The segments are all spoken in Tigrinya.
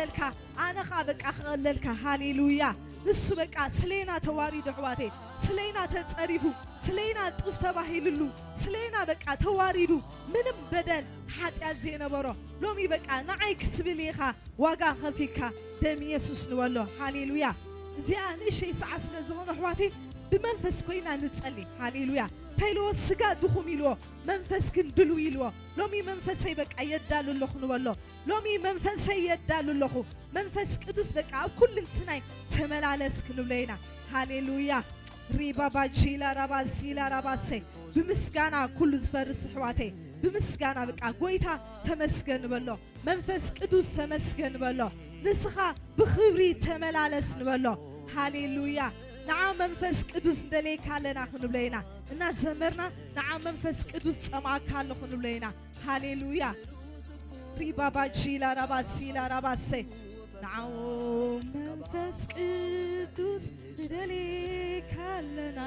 ክቐለልካ፣ ኣነ ኸኣ በቃ ክቐለልካ። ሃሌሉያ። ንሱ በቃ ስሌና ተዋሪዱ ኣሕዋተይ፣ ስሌና ተጸሪፉ፣ ስሌና ጡፍ ተባሂልሉ፣ ስሌና በቃ ተዋሪዱ፣ ምንም በደል ሓጢኣት ዘይነበሮ ሎሚ በቃ ንዓይ ክትብል ኢኻ ዋጋ ከፊልካ ደም የሱስ ንበሎ። ሃሌሉያ። እዚኣ ንእሽተይ ሰዓት ስለ ዝኾነ ኣሕዋተይ ብመንፈስ ኮይና ንጸሊ። ሃሌሉያ። እንታይ ኢልዎ? ስጋ ድኹም ኢልዎ፣ መንፈስ ግን ድልው ኢልዎ። ሎሚ መንፈሰይ በቃ የዳሉ ኣለኹ ንበሎ። ሎሚ መንፈሰይ የዳሉ ኣለኹ። መንፈስ ቅዱስ በቃ ኣብ ኩልንትናይ ተመላለስ ክንብሎ ኢና። ሃሌሉያ። ሪባባቺላ ራባሲላ ራባሰ። ብምስጋና ኩሉ ዝፈርስ ኣሕዋተይ፣ ብምስጋና በቃ ጎይታ ተመስገን በሎ። መንፈስ ቅዱስ ተመስገን በሎ። ንስኻ ብኽብሪ ተመላለስ ንበሎ። ሃሌሉያ። ንዓ መንፈስ ቅዱስ ንደልየካ ኣለና ክንብሎ ኢና። እናዘመርና ንዓ መንፈስ ቅዱስ ጸማእካ ኣሎ ክንብሎ ኢና። ሃሌሉያ። ሪባባቺላ ራባሲላ ራባሰ። ንዓዎ መንፈስ ቅዱስ ንደልየካ ኣለና፣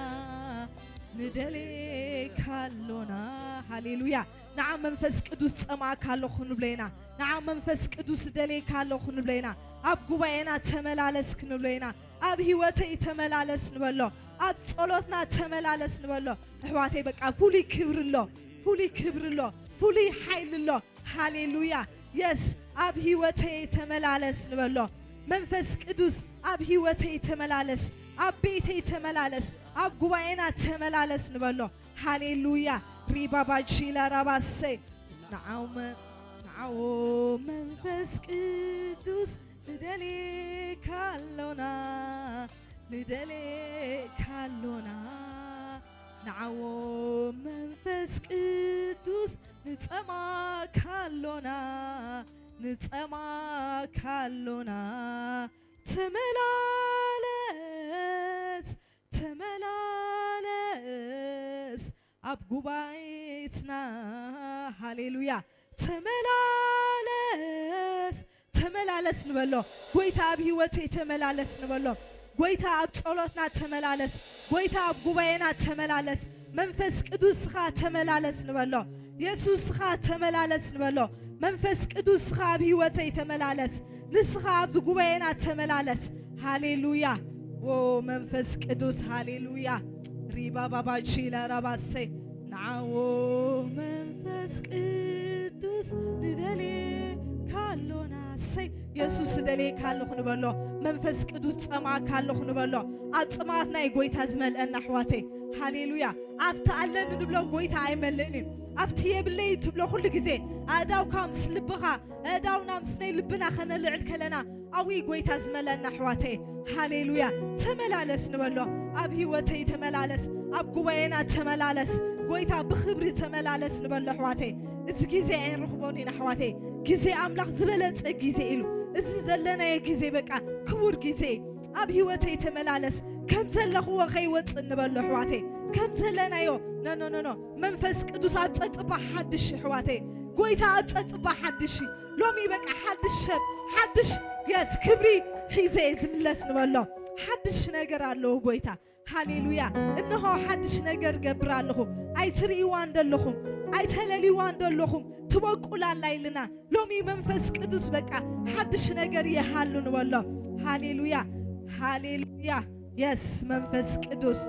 ንደልየካ ኣሎና። ሃሌሉያ። ንዓ መንፈስ ቅዱስ ጸማእካ ኣሎ ክንብሎ ኢና። ንዓ መንፈስ ቅዱስ ደልየካ ኣሎ ክንብሎ ኢና። ኣብ ጉባኤና ተመላለስ ክንብሎ ኢና። ኣብ ህይወተይ ተመላለስ ንበሎ። ኣብ ጸሎትና ተመላለስ ንበሎ። ኣሕዋተይ በቃ ፍሉይ ክብሪ ኣሎ፣ ፍሉይ ክብሪ ኣሎ፣ ፍሉይ ሓይሊ ኣሎ። ሃሌሉያ። የስ፣ ኣብ ህይወተይ ተመላለስ ንበሎ። መንፈስ ቅዱስ ኣብ ህይወተይ ተመላለስ፣ ኣብ ቤተይ ተመላለስ፣ ኣብ ጉባኤና ተመላለስ ንበሎ። ሃሌሉያ። ሪባባቺላ ራባሰ። ንዓው መ-፣ ንዓዎ መንፈስ ቅዱስ ንደልየካ ኣሎና፣ ንደልየካ ኣሎና። ንዓዎ መንፈስ ቅዱስ ንጸማእካ ኣሎና፣ ንጸማእካ ኣሎና። ተመላለስ፣ ተመላለስ ኣብ ጉባኤትና። ሃሌሉያ። ተመላለስ፣ ተመላለስ ንበሎ። ጎይታ ኣብ ህይወተይ ተመላለስ ንበሎ። ጎይታ ኣብ ጸሎትና ተመላለስ። ጎይታ ኣብ ጉባኤና ተመላለስ። መንፈስ ቅዱስኻ ተመላለስ ንበሎ። የሱስኻ ተመላለስ ንበሎ። መንፈስ ቅዱስኻ ኣብ ህይወተይ ተመላለስ። ንስኻ ኣብዚ ጉባኤና ተመላለስ። ሃሌሉያ። ዎ መንፈስ ቅዱስ፣ ሃሌሉያ። ሪባባባቺላ ራባሰ። ንዓዎ መንፈስ ቅዱስ ንደልየካ ኣሎና። እሰይ፣ የሱስ እደልየካ ኣለኹ ንበሎ። መንፈስ ቅዱስ ጸማእካ ኣለኹ ንበሎ። ኣብ ጽማት ናይ ጎይታ ዝመልአና ኣሕዋተይ። ሃሌሉያ። ኣብቲ ኣለኒ ንብሎ ጎይታ ኣይመልእን እዩ። ኣብቲ የብለይ ትብሎ ኩሉ ግዜ ኣእዳውካ ምስ ልብኻ፣ ኣእዳውና ምስ ናይ ልብና ከነልዕል ከለና፣ ኣብኡ ጎይታ ዝመልአና ኣሕዋተይ። ሃሌሉያ። ተመላለስ ንበሎ። ኣብ ህይወተይ ተመላለስ፣ ኣብ ጉባኤና ተመላለስ። ጎይታ ብኽብሪ ተመላለስ ንበሎ ኣሕዋተይ። እዚ ግዜ ኣይንረኽቦን ኢና ኣሕዋተይ። ግዜ ኣምላኽ ዝበለጸ ግዜ ኢሉ። እዚ ዘለናዮ ግዜ በቃ ክቡር ግዜ። ኣብ ህይወተይ ተመላለስ። ከም ዘለኽዎ ከይወጽእ ንበሎ ኣሕዋተይ። ከም ዘለናዮ፣ ኖ፣ ኖ፣ ኖ፣ ኖ። መንፈስ ቅዱስ ኣብ ጸጥባ ሓድሽ ኣሕዋተይ። ጎይታ ኣብ ጸጥባ ሓድሽ እዩ። ሎሚ በቃ ሓድሽ ሰብ፣ ሓድሽ፣ የስ፣ ክብሪ ሒዘ እየ ዝምለስ ንበሎ። ሓድሽ ነገር ኣለዎ ጎይታ። ሃሌሉያ። እንሆ ሓድሽ ነገር ገብር ኣለኹ። ኣይትርእይዋን ዘለኹም፣ ኣይተለልይዋን ዘለኹም፣ ትበቁል ኣላ ኢልና። ሎሚ መንፈስ ቅዱስ በቃ ሓድሽ ነገር ይሃሉ ንበሎ። ሃሌሉያ፣ ሃሌሉያ። የስ፣ መንፈስ ቅዱስ።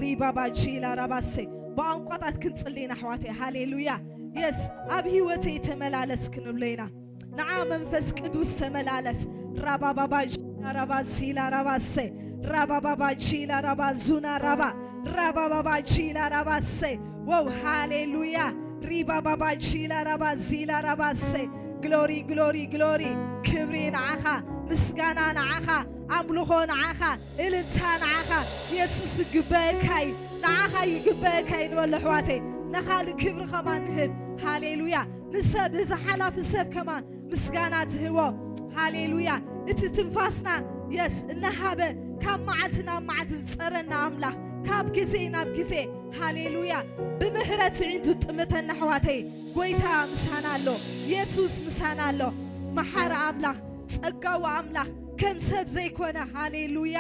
ሪባባቺላ ራባሰ። ብቋንቋታት ክንጽሊ ኢና ኣሕዋተይ። ሃሌሉያ። የስ፣ ኣብ ህይወተይ ተመላለስ ክንብሎ ኢና። ንዓ መንፈስ ቅዱስ ተመላለስ። ራባባባቺላ ራባሲላ ራባሰ። ራባባባቺላ ራባዙና ራባ። ራባባባቺላ ራባሰ። ዎው፣ ሃሌሉያ። ሪባባባቺላ ራባዚላ ራባሰ። ግሎሪ፣ ግሎሪ፣ ግሎሪ። ክብሪ ንዓኻ፣ ምስጋና ንዓኻ፣ ኣምልኾ ንዓኻ፣ እልልታ ንዓኻ። የሱስ ይግበእካ እዩ፣ ንዓኻ ይግበእካ እዩ ንበሎ ኣሕዋተይ። ንኻልእ ክብሪ ከማን ንህብ። ሃሌሉያ። ንሰብ፣ እዚ ሓላፊ ሰብ ከማን ምስጋና ትህቦ። ሃሌሉያ። እቲ ትንፋስና፣ የስ፣ እናሃበ ካብ መዓልቲ ናብ መዓልቲ ዝጸረና ኣምላኽ፣ ካብ ግዜ ናብ ግዜ፣ ሃሌሉያ፣ ብምሕረት ኣዒንቱ ጥምተና ኣሕዋተይ። ጎይታ ምሳና ኣሎ። የሱስ ምሳና ኣሎ። መሓሪ ኣምላኽ፣ ጸጋዊ ኣምላኽ፣ ከም ሰብ ዘይኮነ። ሃሌሉያ።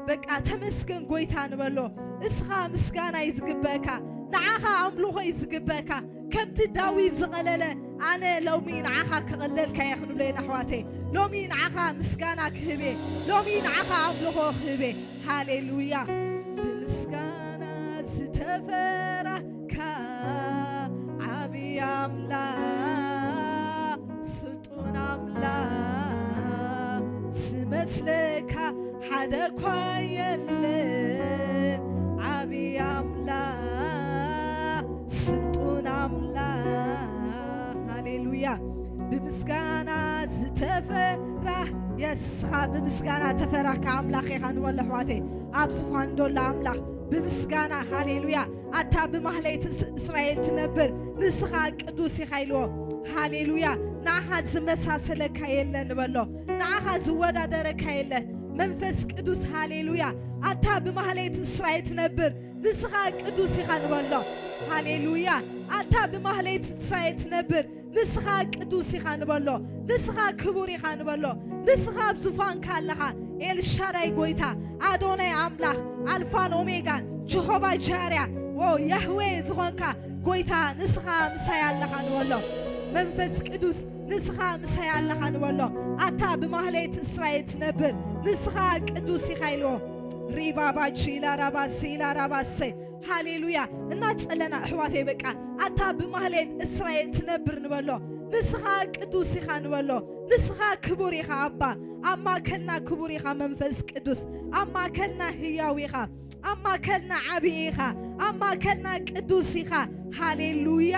በቃ ተመስገን ጎይታ ንበሎ። እስኻ ምስጋና እዩ ዝግበእካ። ንዓኻ ኣምልኾ እዩ ዝግበእካ። ከምቲ ዳዊት ዝቐለለ፣ ኣነ ሎሚ ንዓኻ ክቐለልካ እየ ክንብሎ ኢና ኣሕዋተይ። ሎሚ ንዓኻ ምስጋና ክህብ እየ። ሎሚ ንዓኻ ኣምልኾ ክህብ እየ። ሃሌሉያ። ብምስጋና ዝተፈራህካ ዓብዪ ኣምላኽ፣ ስልጡን ኣምላኽ፣ ዝመስለካ ሓደ እኳ የለን። ዓብዪ ኣምላኽ፣ ስልጡን ኣምላኽ። ሃሌሉያ። ብምስጋና ዝተፈራህ፣ የስኻ ብምስጋና ተፈራህካ ኣምላኽ ኢኻ ንበሎ ኣሕዋተይ። ኣብ ዙፋን ደሎ ኣምላኽ ብምስጋና፣ ሃሌሉያ። ኣታ ብማህሌት እስ-፣ እስራኤል ትነብር፣ ንስኻ ቅዱስ ኢኻ ኢልዎ። ሃሌሉያ። ንዓኻ ዝመሳሰለካ የለ ንበሎ። ንዓኻ ዝወዳደረካ የለ። መንፈስ ቅዱስ፣ ሃሌሉያ። ኣታ ብማህሌት እስራኤል ትነብር፣ ንስኻ ቅዱስ ኢኻ ንበሎ። ሃሌሉያ። ኣታ ብማህሌት እስራኤል ትነብር፣ ንስኻ ቅዱስ ኢኻ ንበሎ። ንስኻ ክቡር ኢኻ ንበሎ። ንስኻ ኣብ ዙፋንካ ኣለኻ። ኤልሻዳይ ጎይታ፣ ኣዶናይ ኣምላኽ፣ ኣልፋን ኦሜጋን፣ ጀሆቫ ጃርያ፣ ዎ ያህዌ ዝኾንካ ጎይታ፣ ንስኻ ምሳይ ኣለኻ ንበሎ። መንፈስ ቅዱስ፣ ንስኻ ምሳይ ኣለኻ ንበሎ። ኣታ ብማህሌት እስራኤል ትነብር፣ ንስኻ ቅዱስ ኢኻ ኢልዎ። ሪባባቺ ኢላ ራባሲ ኢላ ራባሰ። ሃሌሉያ። እናጸለና ኣሕዋተይ በቃ ኣታ ብማህሌት እስራኤል ትነብር ንበሎ። ንስኻ ቅዱስ ኢኻ ንበሎ። ንስኻ ክቡር ኢኻ ኣባ። ኣብ ማእከልና ክቡር ኢኻ መንፈስ ቅዱስ። ኣብ ማእከልና ህያው ኢኻ። ኣብ ማእከልና ዓብዪ ኢኻ። ኣብ ማእከልና ቅዱስ ኢኻ። ሃሌሉያ።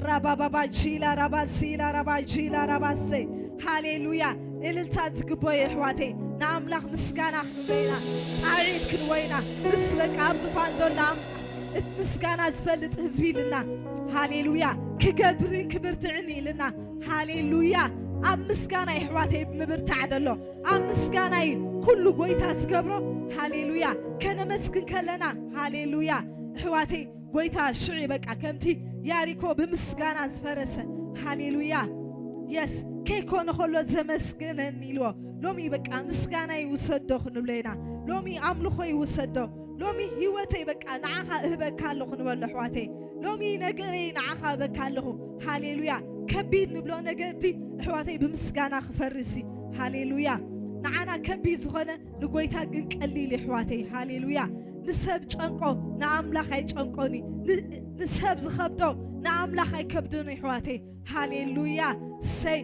ራባባባቺላ ራባሲላ ራባጂላ ራባሰ። ሃሌሉያ። እልልታ ዝግበዮ ኣሕዋተይ፣ ንኣምላኽ ምስጋና ክንብሎ ኢና፣ ጣዕዒት ክንብሎ ኢና። ንሱ በቃ ኣብ ዙፋን ዘሎ ኣምላኽ፣ እቲ ምስጋና ዝፈልጥ ህዝቢ ኢልና። ሃሌሉያ። ክገብርን ክብርትዕን ኢልና። ሃሌሉያ። ኣብ ምስጋና ኣሕዋተይ ምብርታዕ ደሎ። ኣብ ምስጋና እዩ ኩሉ ጎይታ ዝገብሮ። ሃሌሉያ። ከነመስግን ከለና፣ ሃሌሉያ። ኣሕዋተይ፣ ጎይታ ሽዑ በቃ ከምቲ ያሪኮ ብምስጋና ዝፈረሰ። ሃሌሉያ። የስ፣ ከይኮነ ከሎ ዘመስግነኒ ኢልዎ። ሎሚ በቃ ምስጋና ይውሰዶ ክንብሎ ኢና። ሎሚ ኣምልኾ ይውሰዶ። ሎሚ ህይወተይ በቃ ንዓኻ እህበካ ኣለኹ ንበሎ ኣሕዋተይ። ሎሚ ነገረይ ንዓኻ እህበካ ኣለኹ። ሃሌሉያ። ከቢድ ንብሎ ነገር ዲ ኣሕዋተይ ብምስጋና ክፈርስ እዩ። ሃሌሉያ። ንዓና ከቢድ ዝኾነ ንጎይታ ግን ቀሊል እዩ ኣሕዋተይ። ሃሌሉያ። ንሰብ ጨንቆ ንኣምላኽ ኣይጨንቆን እዩ። ን-፣ ንሰብ ዝኸብዶ ንኣምላኽ ኣይከብድን እዩ ኣሕዋተይ። ሃሌሉያ። ሰይ፣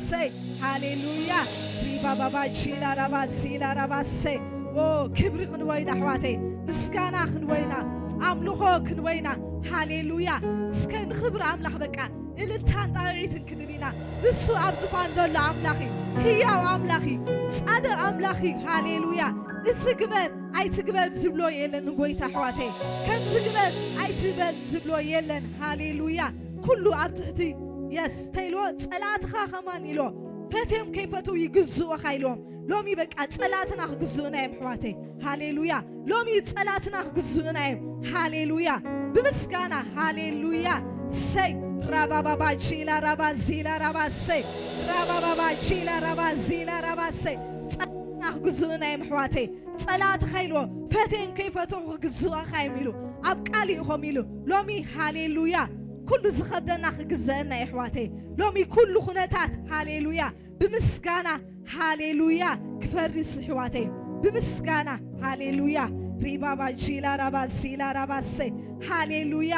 ሰይ፣ ሃሌሉያ። ሪባባባ ቺላ ራባ ሲላ ራባ ሰይ። ኦ፣ ክብሪ ክንወይና ኣሕዋተይ፣ ምስጋና ክንወይና፣ ኣምልኾ ክንወይና። ሃሌሉያ። እስከ ንኽብሪ ኣምላኽ በቃ እልልታን ጣቕዒትን ክንብል ኢና። ንሱ ኣብ ዙፋን ዘሎ ኣምላኽ እዩ፣ ህያው ኣምላኽ እዩ፣ ጻድቕ ኣምላኽ እዩ። ሃሌሉያ። እዚ ግበር ኣይትግበር ዝብሎ የለን ንጎይታ ኣሕዋተይ። ከምዚ ግበር ኣይትበል ዝብሎ የለን። ሃሌሉያ። ኩሉ ኣብ ትሕቲ የስ ተይልዎ፣ ጸላእትኻ ከማን ኢሎ፣ ፈትዮም ከይፈትው ይግዝኡኻ ኢሎም። ሎሚ በቃ ጸላትና ክግዝኡና እዮም ኣሕዋተይ። ሃሌሉያ። ሎሚ ጸላትና ክግዝኡና እዮም። ሃሌሉያ። ብምስጋና፣ ሃሌሉያ። ሰይ፣ ራባባባ ቺላ ራባ ዚላ ራባ ሰይ፣ ራባባባ ቺላ ራባ ዚላ ራባ ሰይ። ጸላትና ክግዝኡና እዮም ኣሕዋተይ። ጸላእትኻ ኢልዎ፣ ፈትዮም ከይፈትው ክግዝኡኻ እዮም ኢሉ። ኣብ ቃል ኢኹም ኢሉ። ሎሚ፣ ሃሌሉያ። ኩሉ ዝኸብደና ክግዘአና እዩ ኣሕዋተይ። ሎሚ ኩሉ ኩነታት፣ ሃሌሉያ፣ ብምስጋና፣ ሃሌሉያ፣ ክፈርስ ኣሕዋተይ። ብምስጋና፣ ሃሌሉያ። ሪባባ ቺላ ራባ ሲላ ራባ ሰይ፣ ሃሌሉያ።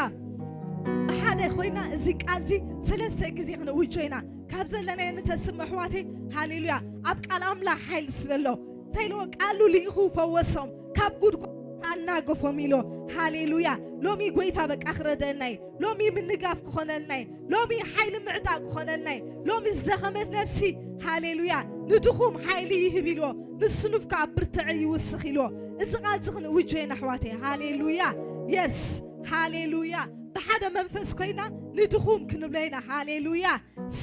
ብሓደ ኮይና እዚ ቃል እዚ ሰለስተ ግዜ ክንእውጆ ኢና። ካብ ዘለናዮ ንተስም ኣሕዋተይ፣ ሃሌሉያ። ኣብ ቃል ኣምላኽ ሓይሊ ስለ ኣሎ። እንታይ ኢልዎ? ቃሉ ልኢኹ ፈወሶም፣ ካብ ጉድጓድ ኣናገፎም ኢሎ። ሃሌሉያ። ሎሚ ጎይታ በቃ ክረደአና እዩ። ሎሚ ምንጋፍ ክኾነልና እዩ። ሎሚ ሓይሊ ምዕጣቕ ክኾነልና እዩ። ሎሚ ዝደኸመት ነፍሲ፣ ሃሌሉያ፣ ንድኹም ሓይሊ ይህብ ኢልዎ፣ ንስኑፍ ከኣ ብርትዐ ይውስኽ ኢልዎ። እዚ ቃል እዚ ክንእውጆ ኢና ኣሕዋተይ። ሃሌሉያ። የስ፣ ሃሌሉያ። ብሓደ መንፈስ ኮይና ንድኹም ክንብሎ ኢና። ሃሌሉያ።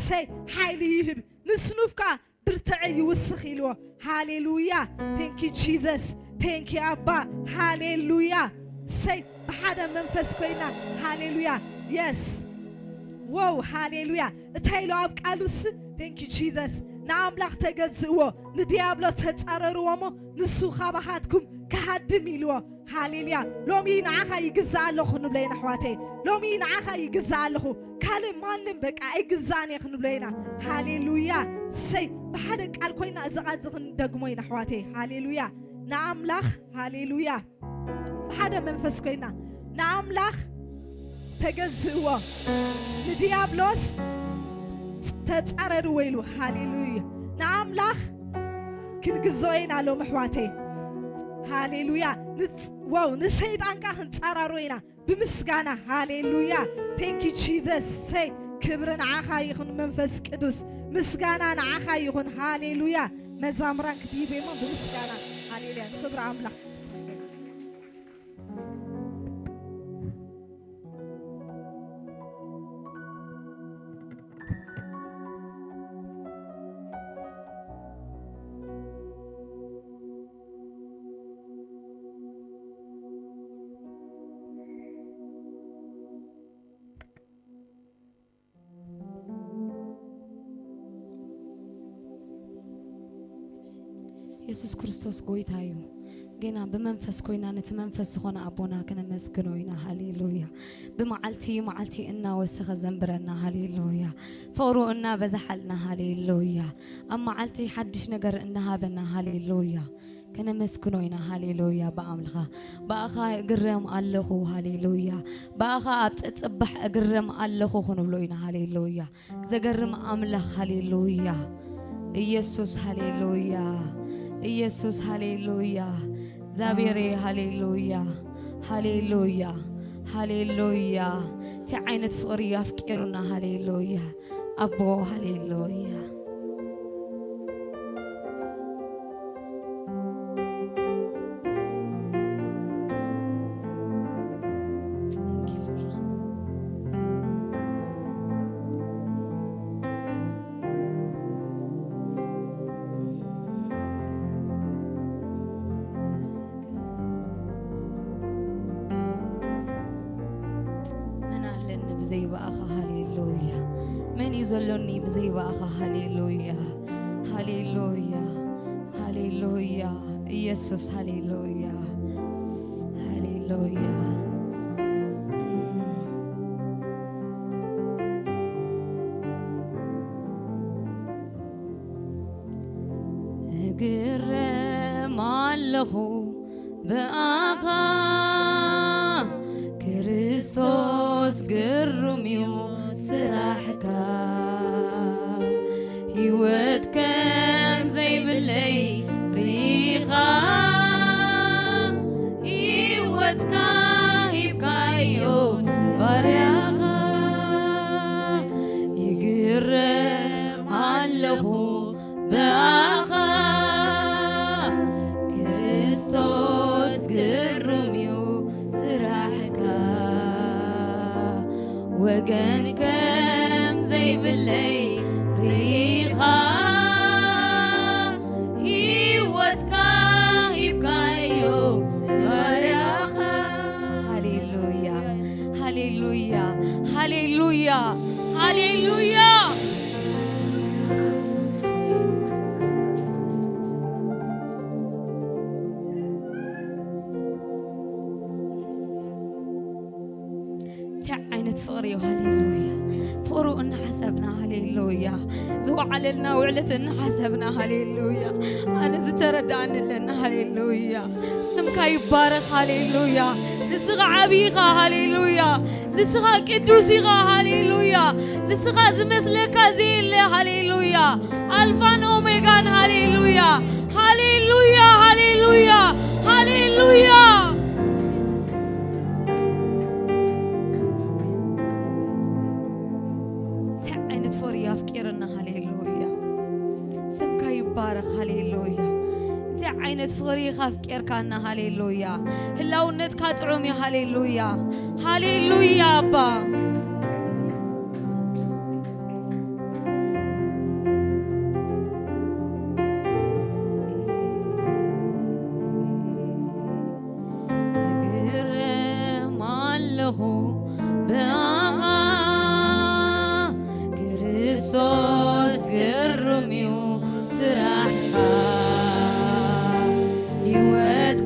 ሰይ፣ ሓይሊ ይህብ፣ ንስኑፍ ከኣ ብርትዐ ይውስኽ ኢልዎ። ሃሌሉያ። Thank you Jesus። Thank you ኣባ። ሃሌሉያ። ሰይ፣ ብሓደ መንፈስ ኮይና። ሃሌሉያ። የስ። ዎው፣ ሃሌሉያ። እንታይ ኢሎ ኣብ ቃሉስ? Thank you Jesus። ንኣምላኽ ተገዝእዎ፣ ንዲያብሎስ ተጻረርዎ እሞ ንሱ ካባኻትኩም ክሃድም ኢልዎ። ሃሌሉያ። ሎሚ ንዓኻ ይግዛእ ኣለኹ ክንብሎ ኢና ኣሕዋተይ። ሎሚ ንዓኻ ይግዛእ ኣለኹ፣ ካልእ ማንም በቃ ኣይግዛእን እየ ክንብሎ ኢና። ሃሌሉያ። ሰይ ብሓደ ቃል ኮይና እዚ ቃል እዚ ክንደግሞ ኢና ኣሕዋተይ። ሃሌሉያ። ንኣምላኽ፣ ሃሌሉያ፣ ብሓደ መንፈስ ኮይና ንኣምላኽ ተገዝእዎ፣ ንዲያብሎስ ተጻረርዎ ኢሉ። ሃሌሉያ። ንኣምላኽ ክንግዝኦ ኢና ሎም ኣሕዋተይ። ሃሌሉያ። ንጽ-፣ ዋው፣ ንሰይጣን ከኣ ክንጻራሮ ኢና ብምስጋና። ሃሌሉያ። Thank you Jesus። ሰይ ክብሪ ንዓኻ ይኹን መንፈስ ቅዱስ፣ ምስጋና ንዓኻ ይኹን። ሃሌሉያ። መዛምራን ክትይቤሞ ብምስጋና። ሃሌሉያ። ንክብሪ ኣምላኽ። የሱስ ክርስቶስ ጎይታ እዩ። ጌና ብመንፈስ ኮይና ነቲ መንፈስ ዝኾነ ኣቦና ከነመስግኖ ኢና። ሃሌሉያ። ብመዓልቲ መዓልቲ እናወሰኸ ዘንብረና። ሃሌሉያ። ፍቕሩ እናበዛሓልና። ሃሌሉያ። ኣብ መዓልቲ ሓድሽ ነገር እናሃበና። ሃሌሉያ። ከነመስግኖ ኢና። ሃሌሉያ። ብኣምልኻ ብኣኻ እግረም ኣለኹ። ሃሌሉያ። ብኣኻ ኣብ ጸጽባሕ እግረም ኣለኹ ክንብሎ ኢና። ሃሌሉያ። ዘገርም ኣምላኽ። ሃሌሉያ። ኢየሱስ። ሃሌሉያ። ኢየሱስ። ሃሌሉያ። እግዚኣብሔሬ። ሃሌሉያ። ሃሌሉያ። ሃሌሉያ። እቲ ዓይነት ፍቕሪ ኣፍቂሩና። ሃሌሉያ። ኣቦ። ሃሌሉያ። መን ኣለኒ ብዘይ ብኣኻ? ሃሌሉያ። መን እዩ ዘሎኒ ብዘይ ብኣኻ? ሃሌሉያ። ሃሌሉያ። ሃሌሉያ። ኢየሱስ። ሃሌሉያ። ሃሌሉያ። እግረም ኣለኹ ብኣኻ ክርስቶስ፣ ግሩም እዩ ስራሕካ። ህይወት ከም ዘይብለይ ርኢኻ፣ ህይወትካ ሂብካዮ ባርያኻ። ይግረም ኣለኹ ብኣኻ ክርስቶስ፣ ግሩም እዩ ስራሕካ። ወገን ከም ዘይብለይ ርኢኻ፣ ህይወትካ ሂብካዮ ባርያኻ። ሃሌሉያ፣ ሃሌሉያ፣ ሃሌሉያ፣ ሃሌሉያ። እንታይ ዓይነት ፍቕሪ እዩ? ሃሌሉያ። ፍቕሩ እናሓሰብና፣ ሃሌሉያ። ዝወዓለልና ውዕለት እናሓሰብና፣ ሃሌሉያ። ኣነ ዝተረድኣኒ ኣለና፣ ሃሌሉያ። ስምካ ይባረኽ፣ ሃሌሉያ። ንስኻ ዓብዪ ኢኻ፣ ሃሌሉያ። ንስኻ ቅዱስ ኢኻ፣ ሃሌሉያ። ንስኻ ዝመስለካ ዘየለ፣ ሃሌሉያ። ኣልፋን ኦሜጋን፣ ሃሌሉያ። ሃሌሉያ፣ ሃሌሉያ፣ ሃሌሉያ። እንታይ ዓይነት ፍቕሪ ኣፍቂርና፣ ሃሌሉያ። ስምካ ይባረኽ፣ ሃሌሉያ። እንታይ ዓይነት ፍቕሪ ኢኻ ኣፍቂርካና፣ ሃሌሉያ። ህላውነትካ ጥዑም እዩ፣ ሃሌሉያ። ሃሌሉያ ኣባ። እግረም ኣለኹ ብኣኻ ክርስቶስ፣ ግሩም እዩ ስራሕካ። ህይወት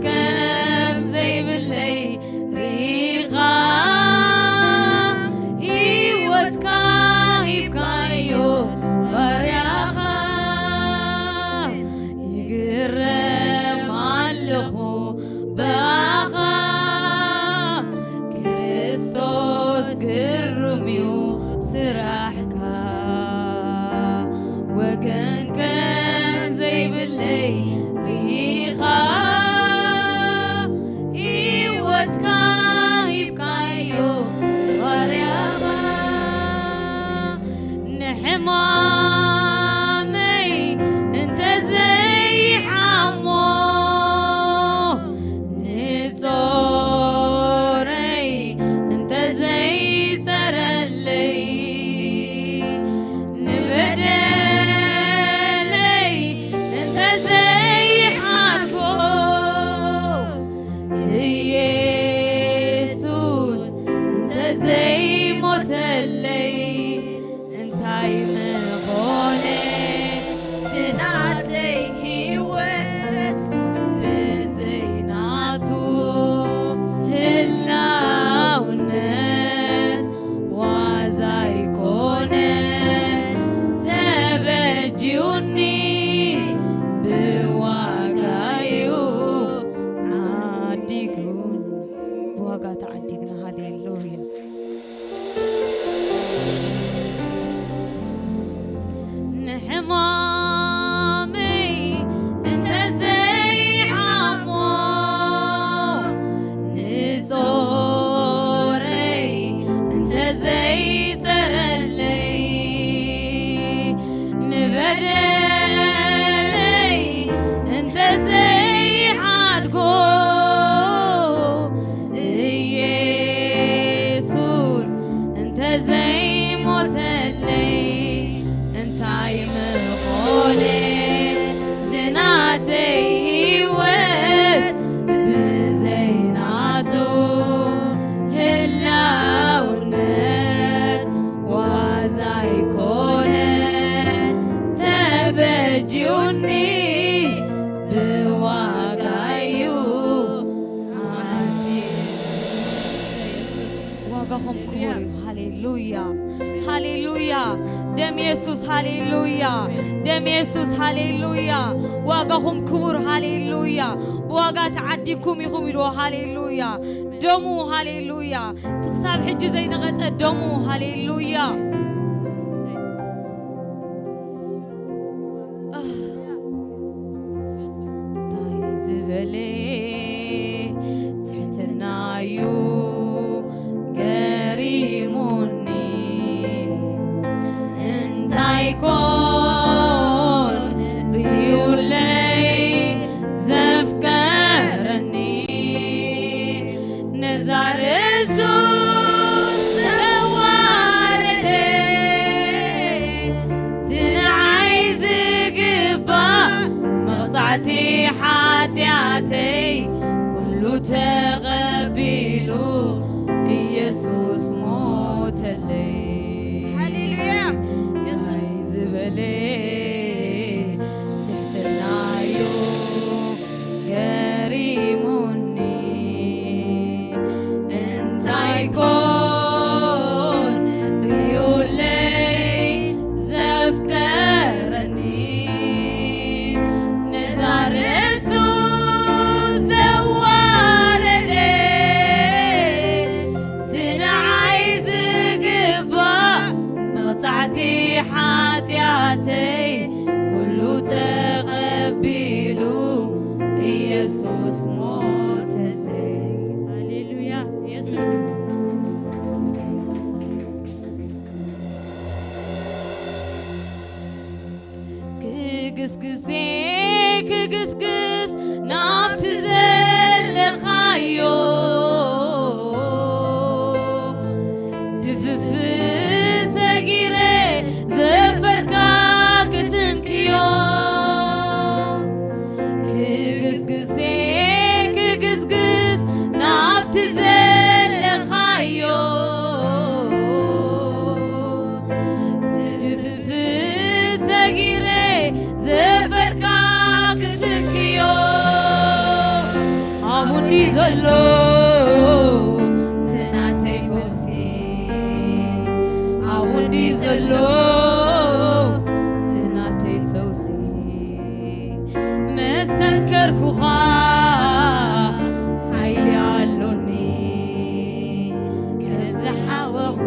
ኣሕካ ወገን ከም ዘይብለይ ርኢኻ፣ ህይወትካ ሂብካዮ ባርያኻ። ንሕማመይ እንተዘይሓሞ፣ ንጾረይ እንተዘይጸረለይ፣ ንበደለይ እንተዘይሓርጎ፣ ኢየሱስ እንተዘይሞተለይ፣ እንታይ ምኾነ ናተይ ህይወት? ብዘይ ናቱ ህላውነት ዋዛ ኣይኮነን፣ ተበጅዩኒ ብዋጋዩ ዓዲጉን። ብዋጋ ተዓዲግና። ሃሌሉያ። ንሕማመይ እንተዘይሓሞ፣ ንጾረይ እንተዘይጸረለይ፣ ንበደለይ እንተዘይሓድጎ፣ ኢየሱስ እንተዘይሞተለይ፣ እንታይ ምኾነ ዝናተይ ህይወት? ብዘይ ናቱ ህላውነት ዋዛ ኣይኮነን፣ ተበጅዩኒ ብዋጋዩ። ዋጋኹም ክቡር እዩ። ሃሌሉያ፣ ሃሌሉያ። ደም የሱስ፣ ሃሌሉያ። ደም የሱስ፣ ሃሌሉያ። ዋጋኹም ክቡር፣ ሃሌሉያ። ብዋጋ ተዓዲግኩም ኢኹም ኢልዎ፣ ሃሌሉያ። ደሙ፣ ሃሌሉያ። እቲ ክሳብ ሕጂ ዘይነቐጸ ደሙ፣ ሃሌሉያ። እንታይ ዝበለ ትሕትናዩ ገሪሙኒ፣ እንታይ ኮን ርዩለይ ዘፍቀረኒ፣ ነዛ ርእሱ ዘዋረደ፣ እቲ ንዓይ ዝግባእ መቕጻዕቲ ሓጢኣተይ ኩሉ ተቐቢሉ ኢየሱስ ሞተለይ። ሃሌሉያ። ኢየሱስ ዝበለ ትሕትናዩ ገሪሙኒ፣ እንታይ ኮን ርዩለይ ዘፍቀረኒ፣ ነዛ ርእሱ ዘዋረደ፣ እቲ ንዓይ ዝግባእ መቕጻዕቲ ሓጢኣተይ ኩሉ ተቐቢሉ ኢየሱስ ሞተለይ። ሃሌሉያ። ኢየሱስ ክግስግስ ክግስግስ ናብቲ ዘለኻዮ፣ ድፍፍ ሰጊረ ዘፈርካ ክትንክዮ። ክግስግስ ክግስግስ ናብቲ ዘለኻዮ፣ ድፍፍ ሰጊረ ዘፈርካ ክትንክዮ። ኣብኡ እንዲ ዘሎ እቲ ናተይ ፈውሲ፣ ኣብኡ እንዲ ዘሎ እቲ ናተይ ፈውሲ፣ መስተንከርኩኻ ሓይሊ ኣሎኒ፣ ከም ዝሓወኹስ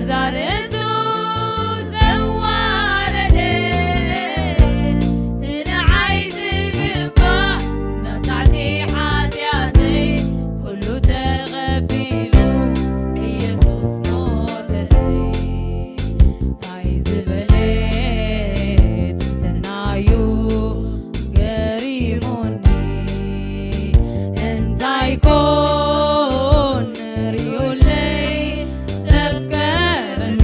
ዛርእሱ ዘዋረደ እቲ ንዓይ ዝግባእ መቕጻዕቲ ሓጢኣተይ ኩሉ ተቐቢሉ ኢየሱስ ሞተለይ። እንታይ ዝበለ ትሕትናዩ ገሪሙኒ። እንታይ ኮን ርእዩለይ ዘፍቀረኒ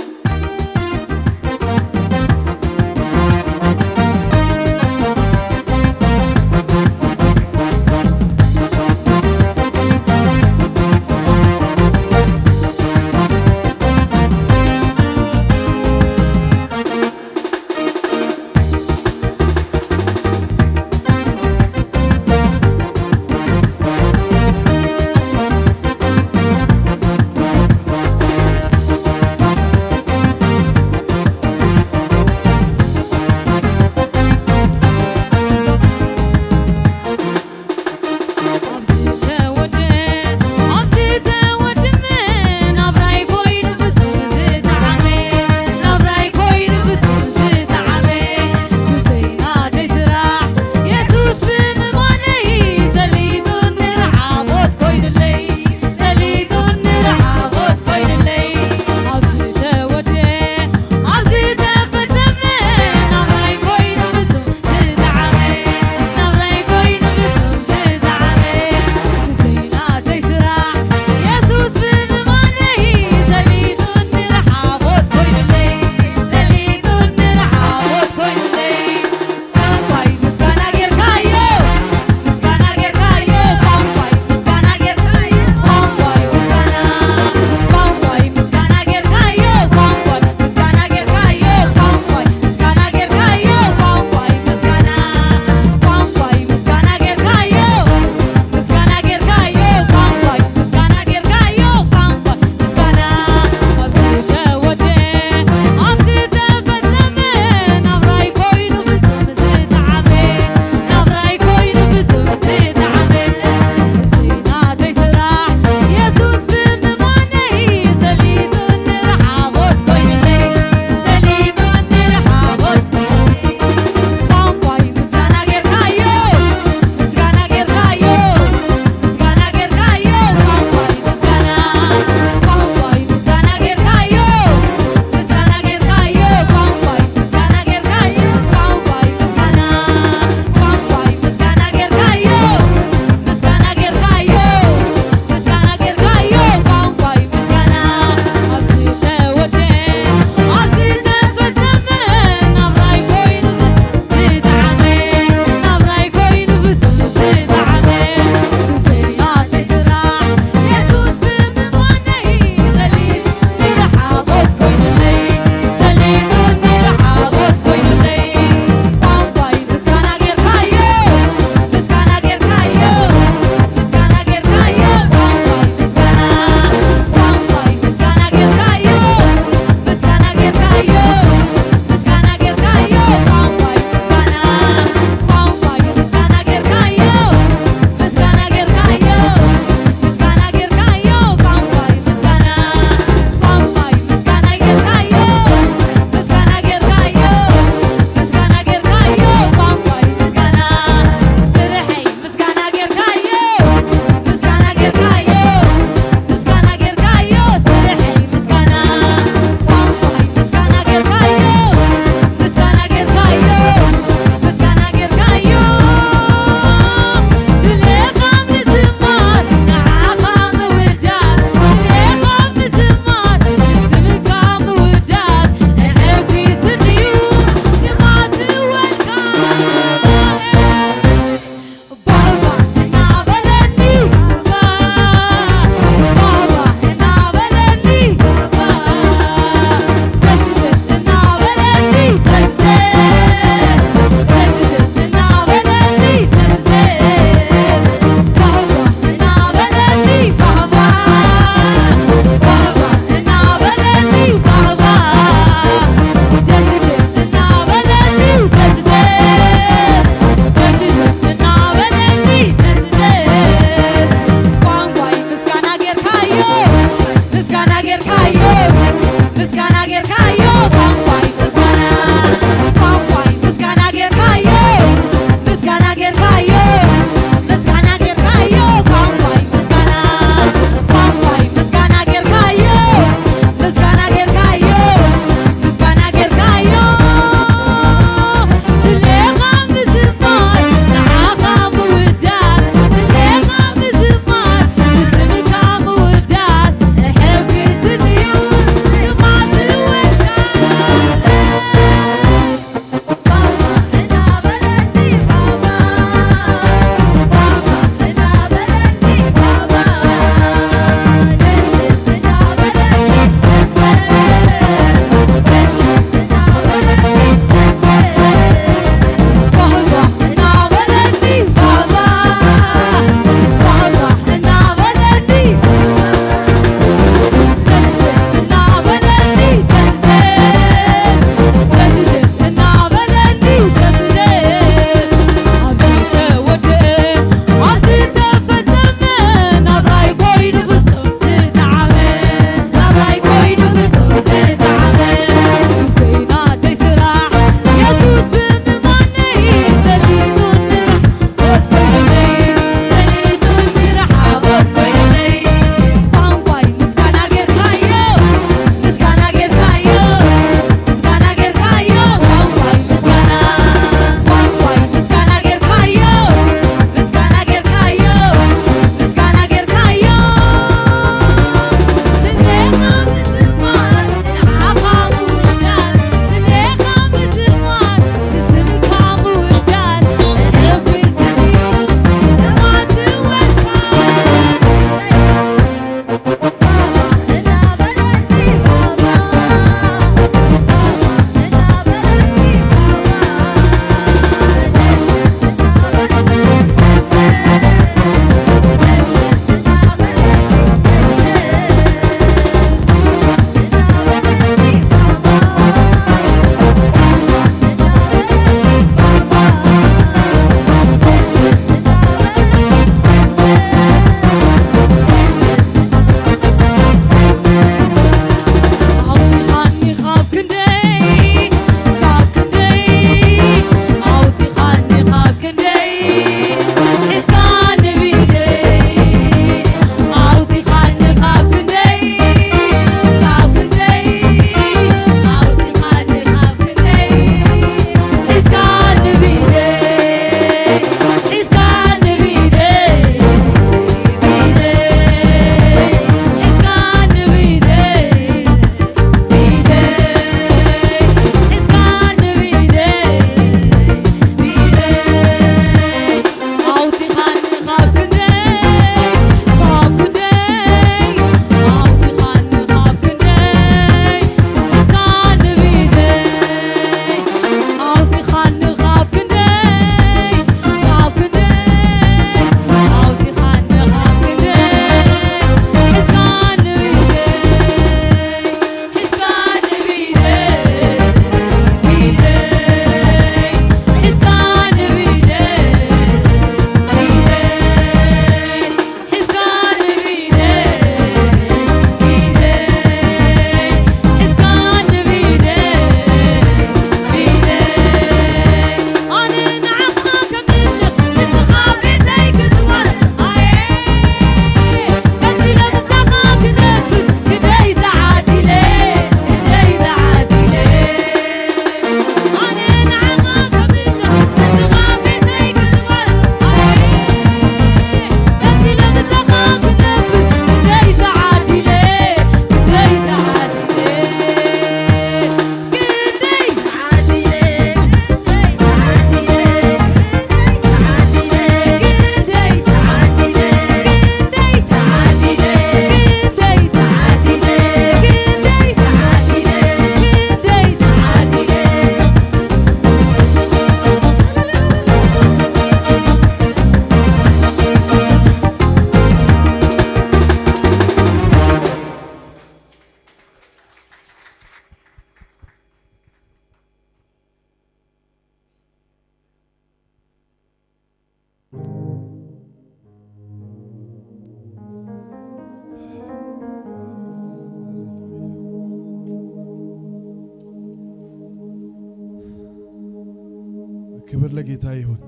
ክብር ለጌታ ይሁን።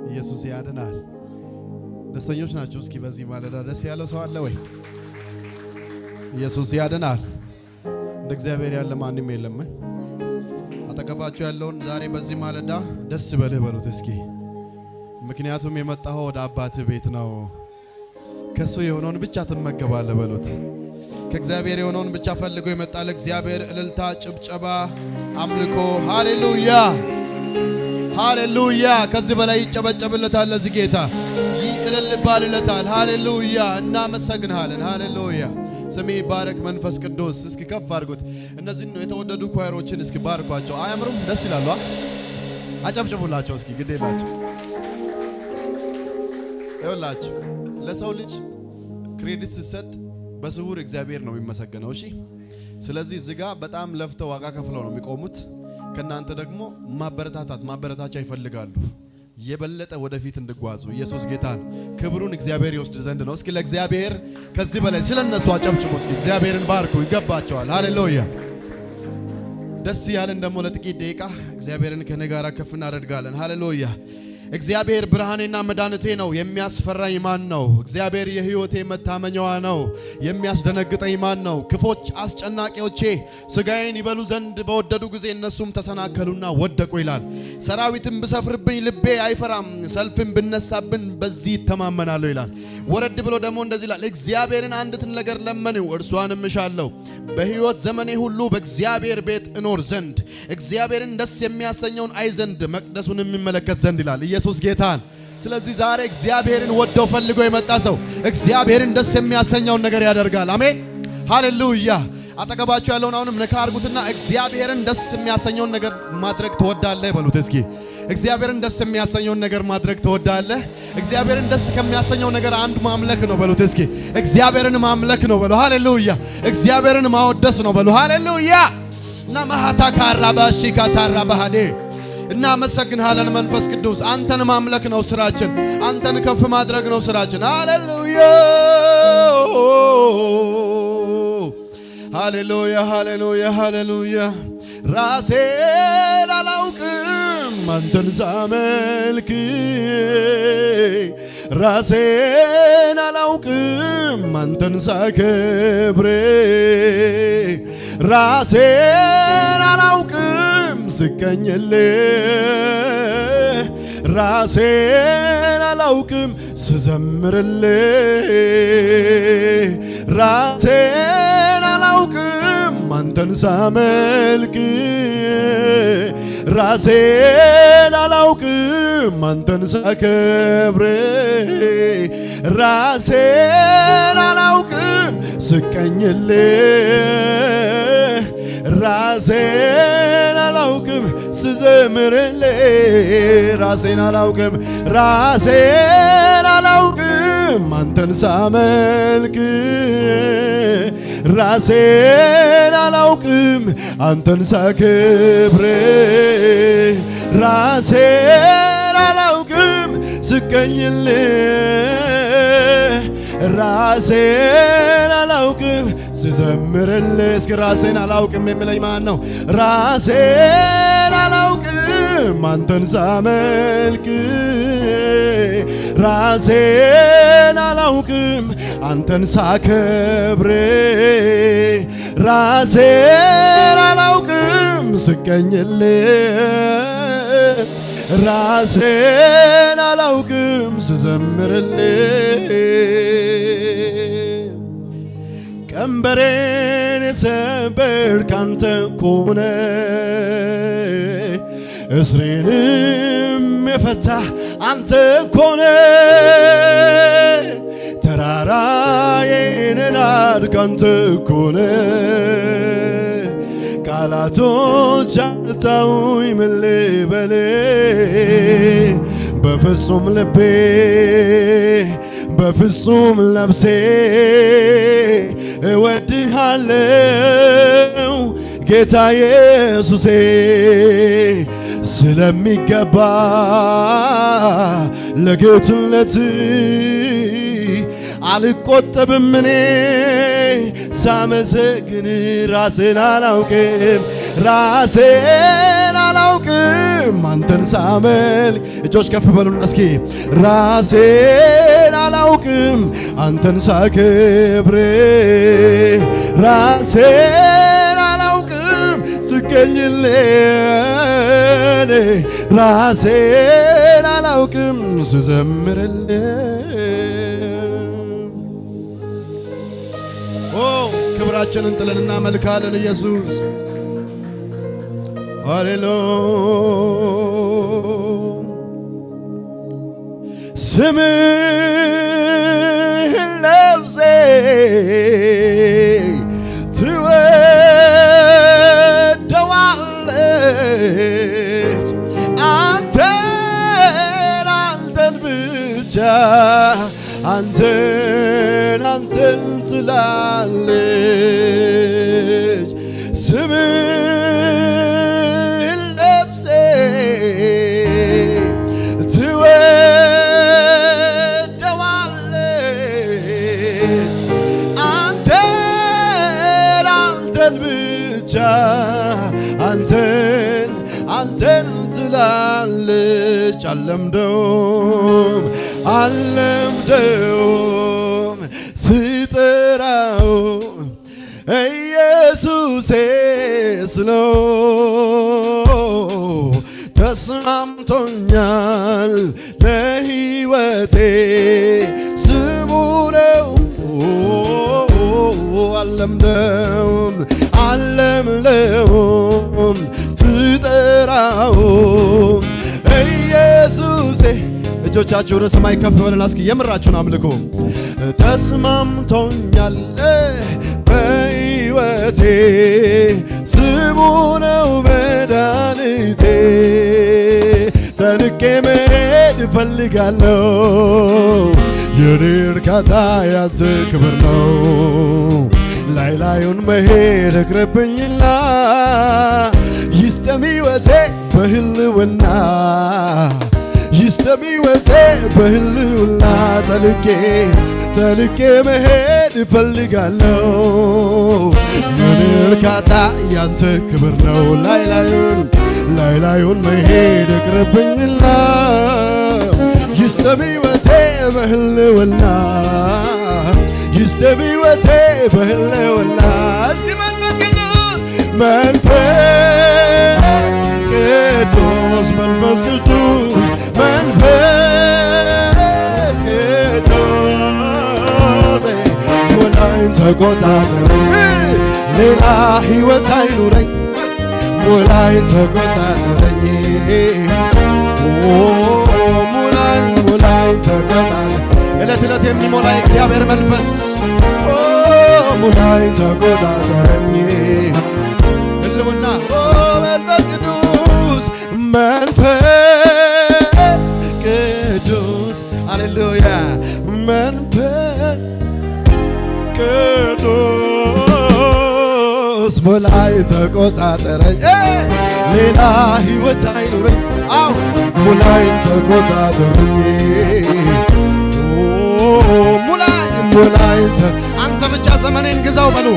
ኢየሱስ ያድናል። ደስተኞች ናችሁ? እስኪ በዚህ ማለዳ ደስ ያለው ሰው አለ ወይ? ኢየሱስ ያድናል። እንደ እግዚአብሔር ያለ ማንም የለም። አጠገባችሁ ያለውን ዛሬ በዚህ ማለዳ ደስ በልህ በሉት እስኪ። ምክንያቱም የመጣኸው ወደ አባትህ ቤት ነው። ከሱ የሆነውን ብቻ ትመገባለህ በሉት። ከእግዚአብሔር የሆነውን ብቻ ፈልጎ የመጣ ለእግዚአብሔር እልልታ፣ ጭብጨባ፣ አምልኮ። ሃሌሉያ፣ ሃሌሉያ። ከዚህ በላይ ይጨበጨብለታል ለዚህ ጌታ፣ ይህ እልል ይባልለታል። ሃሌሉያ፣ እናመሰግንሃለን። ሃሌሉያ፣ ስም ይባረክ መንፈስ ቅዱስ። እስኪ ከፍ አድርጉት። እነዚህን የተወደዱ ኳየሮችን እስኪ ባርኳቸው። አያምሩም? ደስ ይላሉ። አ? አጨብጭቡላቸው እስኪ፣ ግድ የላቸው። ይኸውላችሁ፣ ለሰው ልጅ ክሬዲት ሲሰጥ በስውር እግዚአብሔር ነው የሚመሰገነው። እሺ፣ ስለዚህ እዚህ ጋር በጣም ለፍተው ዋጋ ከፍለው ነው የሚቆሙት። ከእናንተ ደግሞ ማበረታታት፣ ማበረታቻ ይፈልጋሉ፣ የበለጠ ወደፊት እንድጓዙ። ኢየሱስ ጌታ ነው። ክብሩን እግዚአብሔር ይወስድ ዘንድ ነው። እስኪ ለእግዚአብሔር ከዚህ በላይ ስለ እነሱ አጨብጭቡ። እስኪ እግዚአብሔርን ባርኩ፣ ይገባቸዋል። ሃሌሉያ። ደስ ያለን ደግሞ ለጥቂት ደቂቃ እግዚአብሔርን ከኔ ጋር ከፍ እናደርጋለን። ሃሌሉያ። እግዚአብሔር ብርሃኔና መድኃኒቴ ነው፣ የሚያስፈራኝ ማን ነው? እግዚአብሔር የሕይወቴ መታመኛዋ ነው፣ የሚያስደነግጠኝ ማን ነው? ክፎች አስጨናቂዎቼ ሥጋዬን ይበሉ ዘንድ በወደዱ ጊዜ እነሱም ተሰናከሉና ወደቁ ይላል። ሰራዊትም ብሰፍርብኝ ልቤ አይፈራም፣ ሰልፍም ብነሳብን በዚህ ይተማመናለሁ ይላል። ወረድ ብሎ ደግሞ እንደዚህ ይላል፣ እግዚአብሔርን አንዲትን ነገር ለምኑ፣ እርሷንም እሻለሁ፣ በሕይወት ዘመኔ ሁሉ በእግዚአብሔር ቤት እኖር ዘንድ፣ እግዚአብሔርን ደስ የሚያሰኘውን አይ ዘንድ፣ መቅደሱን የሚመለከት ዘንድ ይላል። ኢየሱስ ጌታን። ስለዚህ ዛሬ እግዚአብሔርን ወደው ፈልጎ የመጣ ሰው እግዚአብሔርን ደስ የሚያሰኘውን ነገር ያደርጋል። አሜን፣ ሃሌሉያ። አጠገባችሁ ያለውን አሁንም ነካ አርጉትና እግዚአብሔርን ደስ የሚያሰኘውን ነገር ማድረግ ትወዳለህ በሉት እስኪ። እግዚአብሔርን ደስ የሚያሰኘውን ነገር ማድረግ ትወዳለህ? እግዚአብሔርን ደስ ከሚያሰኘው ነገር አንዱ ማምለክ ነው በሉት እስኪ። እግዚአብሔርን ማምለክ ነው በሉ። ሃሌሉያ። እግዚአብሔርን ማወደስ ነው በሉ። ሃሌሉያ። እና ማሃታ ካራ ባሺ ካታራ ባህዴ እናመሰግንሃለን መንፈስ ቅዱስ። አንተን ማምለክ ነው ስራችን፣ አንተን ከፍ ማድረግ ነው ስራችን። ሃሌሉያ፣ ሃሌሉያ፣ ሃሌሉያ፣ ሃሌሉያ። ራሴን አላውቅም አንተን ሳመልክ፣ ራሴን አላውቅም አንተን ሳከብር፣ ራሴን አላውቅም ስቀኝልህ፣ ራሴን አላውቅም ስዘምርልህ፣ ራሴን አላውቅም አንተን ሳመልክ፣ ራሴን አላውቅም አንተን ሳከብር፣ ራሴን አላውቅም ስቀኝልህ፣ ራሴን አላውቅም ስዘምርልህ፣ ራሴን አላውቅም፣ ራሴን አላውቅም አንተን ሳመልክ፣ ራሴን አላውቅም አንተን ሳከብር፣ ራሴን አላውቅም ስቀኝልህ፣ ራሴን አላውቅም ስዘምርልህ። እስኪ ራሴን አላውቅም የሚለኝ ማን ነው? ራሴን አላውቅም አንተን ሳመልክ፣ ራሴን አላውቅም አንተን ሳከብር፣ ራሴን አላውቅም ስቀኝልህ፣ ራሴን አላውቅም ስዘምርልህ። ቀንበሬን የሰበርክ አንተ ኮነ፣ እስሬንም የፈታህ አንተ ኮነ፣ ተራራዬን ናድክ አንተ ኮነ። ቃላቶች አጣሁኝ ምን ልበል በፍጹም ልቤ በፍጹም ነፍሴ እወድሃለው ጌታ ኢየሱሴ ስለሚገባ ለጌትነት አልቆጠብም እኔ ሳመሰግን ራሴን አላውቅም ራሴን አላውቅም አንተን ሳመልክ። እጆች ከፍ በሉና እስኪ። ራሴን አላውቅም አንተን ሳከብር፣ ራሴን አላውቅም ስገኝልህ፣ ራሴን አላውቅም ስዘምርልህ። ኦ፣ ክብራችንን ጥለን እናመልካለን ኢየሱስ። ሃሌሉያ። ስምህን ነፍሴ ትወደዋለች፣ አንተን፣ አንተን ብቻ፣ አንተን፣ አንተን ትላለች። ስምህን ነፍሴ ትወደዋለች፣ አንተን፣ አንተን ብቻ፣ አንተን፣ አንተን ትላለች። አለምደውም፣ አለምደውም ስጠራው ኢየሱሴ ስለው ተስማምቶኛል ለሕይወቴ ስሙ ነው። አለምደውም፣ አለምደውም ስጠራው ኢየሱሴ። እጆቻችሁ ወደ ሰማይ ከፍ በሉና እስኪ የምራችሁን አምልኩ። ተስማምቶኛል በሕይወቴ ስሙ ነው መድኃኒቴ። ተንቄ መሄድ እፈልጋለሁ፣ የኔ እርካታ ያንተ ክብር ነው። ላይ ላዩን መሄድ እቅርብኝና ይስጠም ሕይወቴ በህልውና፣ ይስጠም ሕይወቴ በህልውና። ተልኬ፣ ተልኬ መሄድ እፈልጋለሁ፣ የኔ እርካታ ያንተ ክብር ነው። ላይ ላዩን፣ ላይ ላዩን መሄድ እቅርብኝና ይስጠም ሕይወቴ በህልውና፣ ይስጠም ሕይወቴ በህልውና። እስኪ መንፈስ ቅዱስ፣ መንፈስ ቅዱስ፣ መንፈስ ቅዱስ፣ መንፈስ ቅዱስ ሙላኝ፣ ተቆጣጠረኝ፣ ሌላ ሕይወት አይኑረኝ። ሙላኝ፣ ተቆጣጠረኝ። ኦ፣ ሙላኝ፣ ሙላኝ፣ ተቆጣጠረኝ። ዕለት ዕለት የሚሞላ የእግዚአብሔር መንፈስ። ኦ፣ ሙላኝ፣ ተቆጣጠረኝ። ህልውና፣ ኦ፣ መንፈስ ቅዱስ፣ መንፈስ ቅዱስ፣ ሃሌሉያ። መንፈስ ቅዱስ ሙላኝ፣ ተቆጣጠረኝ፣ ሌላ ሕይወት አይኑረኝ። አው ሙላኝ፣ ተቆጣጠረኝ። ኦ፣ ሙላኝ፣ ሙላኝ፣ ተ-፣ አንተ ብቻ ዘመኔን ግዛው በሉ።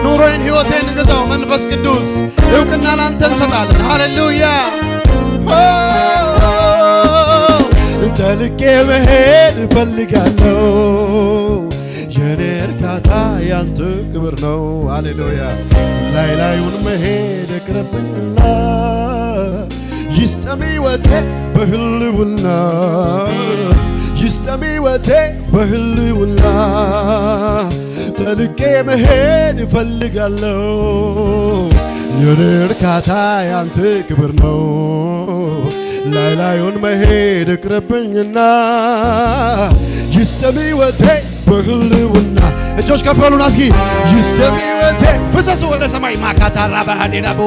ኑሮዬን፣ ሕይወቴን ግዛው መንፈስ ቅዱስ። እውቅና ላንተ እንሰጣለን። ሃሌሉያ። ኦ፣ ተልቄ መሄድ እፈልጋለሁ። የኔ እርካታ ያንተ ክብር ነው። ሃሌሉያ። ላይ ላዩን መሄድ እቅርብኝና ይስጠም ሕይወቴ በህልውና፣ ይስጠም ሕይወቴ በህልውና። ተልቄ መሄድ እፈልጋለሁ። የኔ እርካታ ያንተ ክብር ነው። ላይ ላዩን መሄድ እቅርብኝና ይስጠም ሕይወቴ በህልውና። እጆች ከፍ በሉና እስኪ ይስጠም ሕይወቴ። ፍሰሱ ወደ ሰማይ። ማካታራ ባህዴዳቦ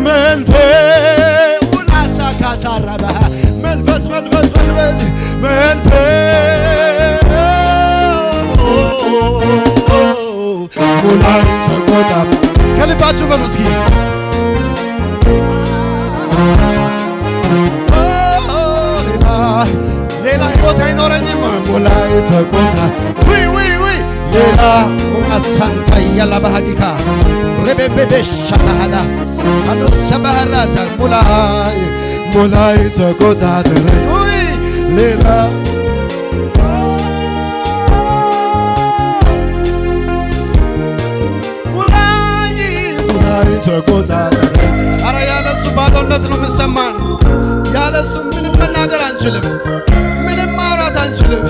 መንፈስ ውላሳ ካታራ ባህ መንፈስ፣ መንፈስ፣ መንፈስ፣ መንፈስ ሙላኝ፣ ተቆጣ። ከልባችሁ በሉ እስኪ። ሌላ፣ ሌላ ህይወት አይኖረኝም። ሙላኝ፣ ተቆጣ። ውይ፣ ውይ፣ ውይ። ሌላ ሳንታ ያላ ባህዲካ ረቤቤቤ ሻታሃዳ አዶ ሰባህራታ ሙላይ ሙላይ ተቆጣጠረኝ። ውይ ሌላ ሙላይ ሙላይ ተቆጣጠረኝ። አረ ያለሱ ባዶነት ነው የምሰማን። ያለሱ ምንም መናገር አንችልም። ምንም ማውራት አንችልም።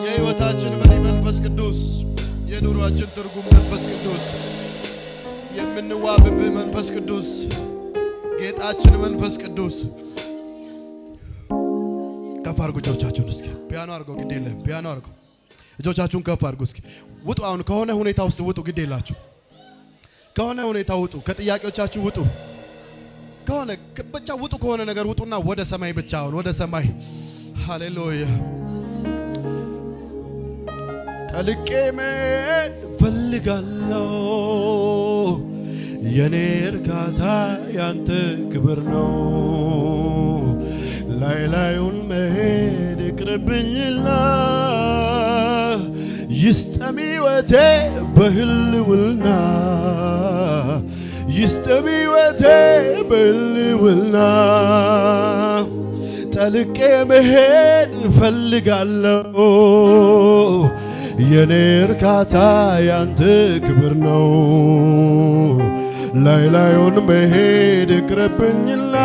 የህይወታችን መሪ መንፈስ ቅዱስ፣ የኑሯችን ትርጉም መንፈስ ቅዱስ፣ የምንዋብብህ መንፈስ ቅዱስ፣ ጌጣችን መንፈስ ቅዱስ። ከፍ አድርጉ እጆቻችሁን እስኪ። ፒያኖ አድርገው፣ ግድ የለም ፒያኖ አድርገው። እጆቻችሁን ከፍ አድርጉ እስኪ። ውጡ፣ አሁን ከሆነ ሁኔታ ውስጥ ውጡ። ግድ የላችሁ፣ ከሆነ ሁኔታ ውጡ። ከጥያቄዎቻችሁ ውጡ። ከሆነ ከ- ብቻ ውጡ። ከሆነ ነገር ውጡና ወደ ሰማይ ብቻ፣ አሁን ወደ ሰማይ። ሃሌሉያ። ጠልቄ መሄድ ፈልጋለሁ። የኔ እርካታ ያንተ ክብር ነው። ላይ ላዩን መሄድ ይቅርብኝና ይስጠም ሕይወቴ በህልውና፣ ይስጠም ሕይወቴ በህልውና። ጠልቄ መሄድ እፈልጋለሁ። የኔ እርካታ ያንተ ክብር ነው። ላይ ላዩን መሄድ ይቅረብኝና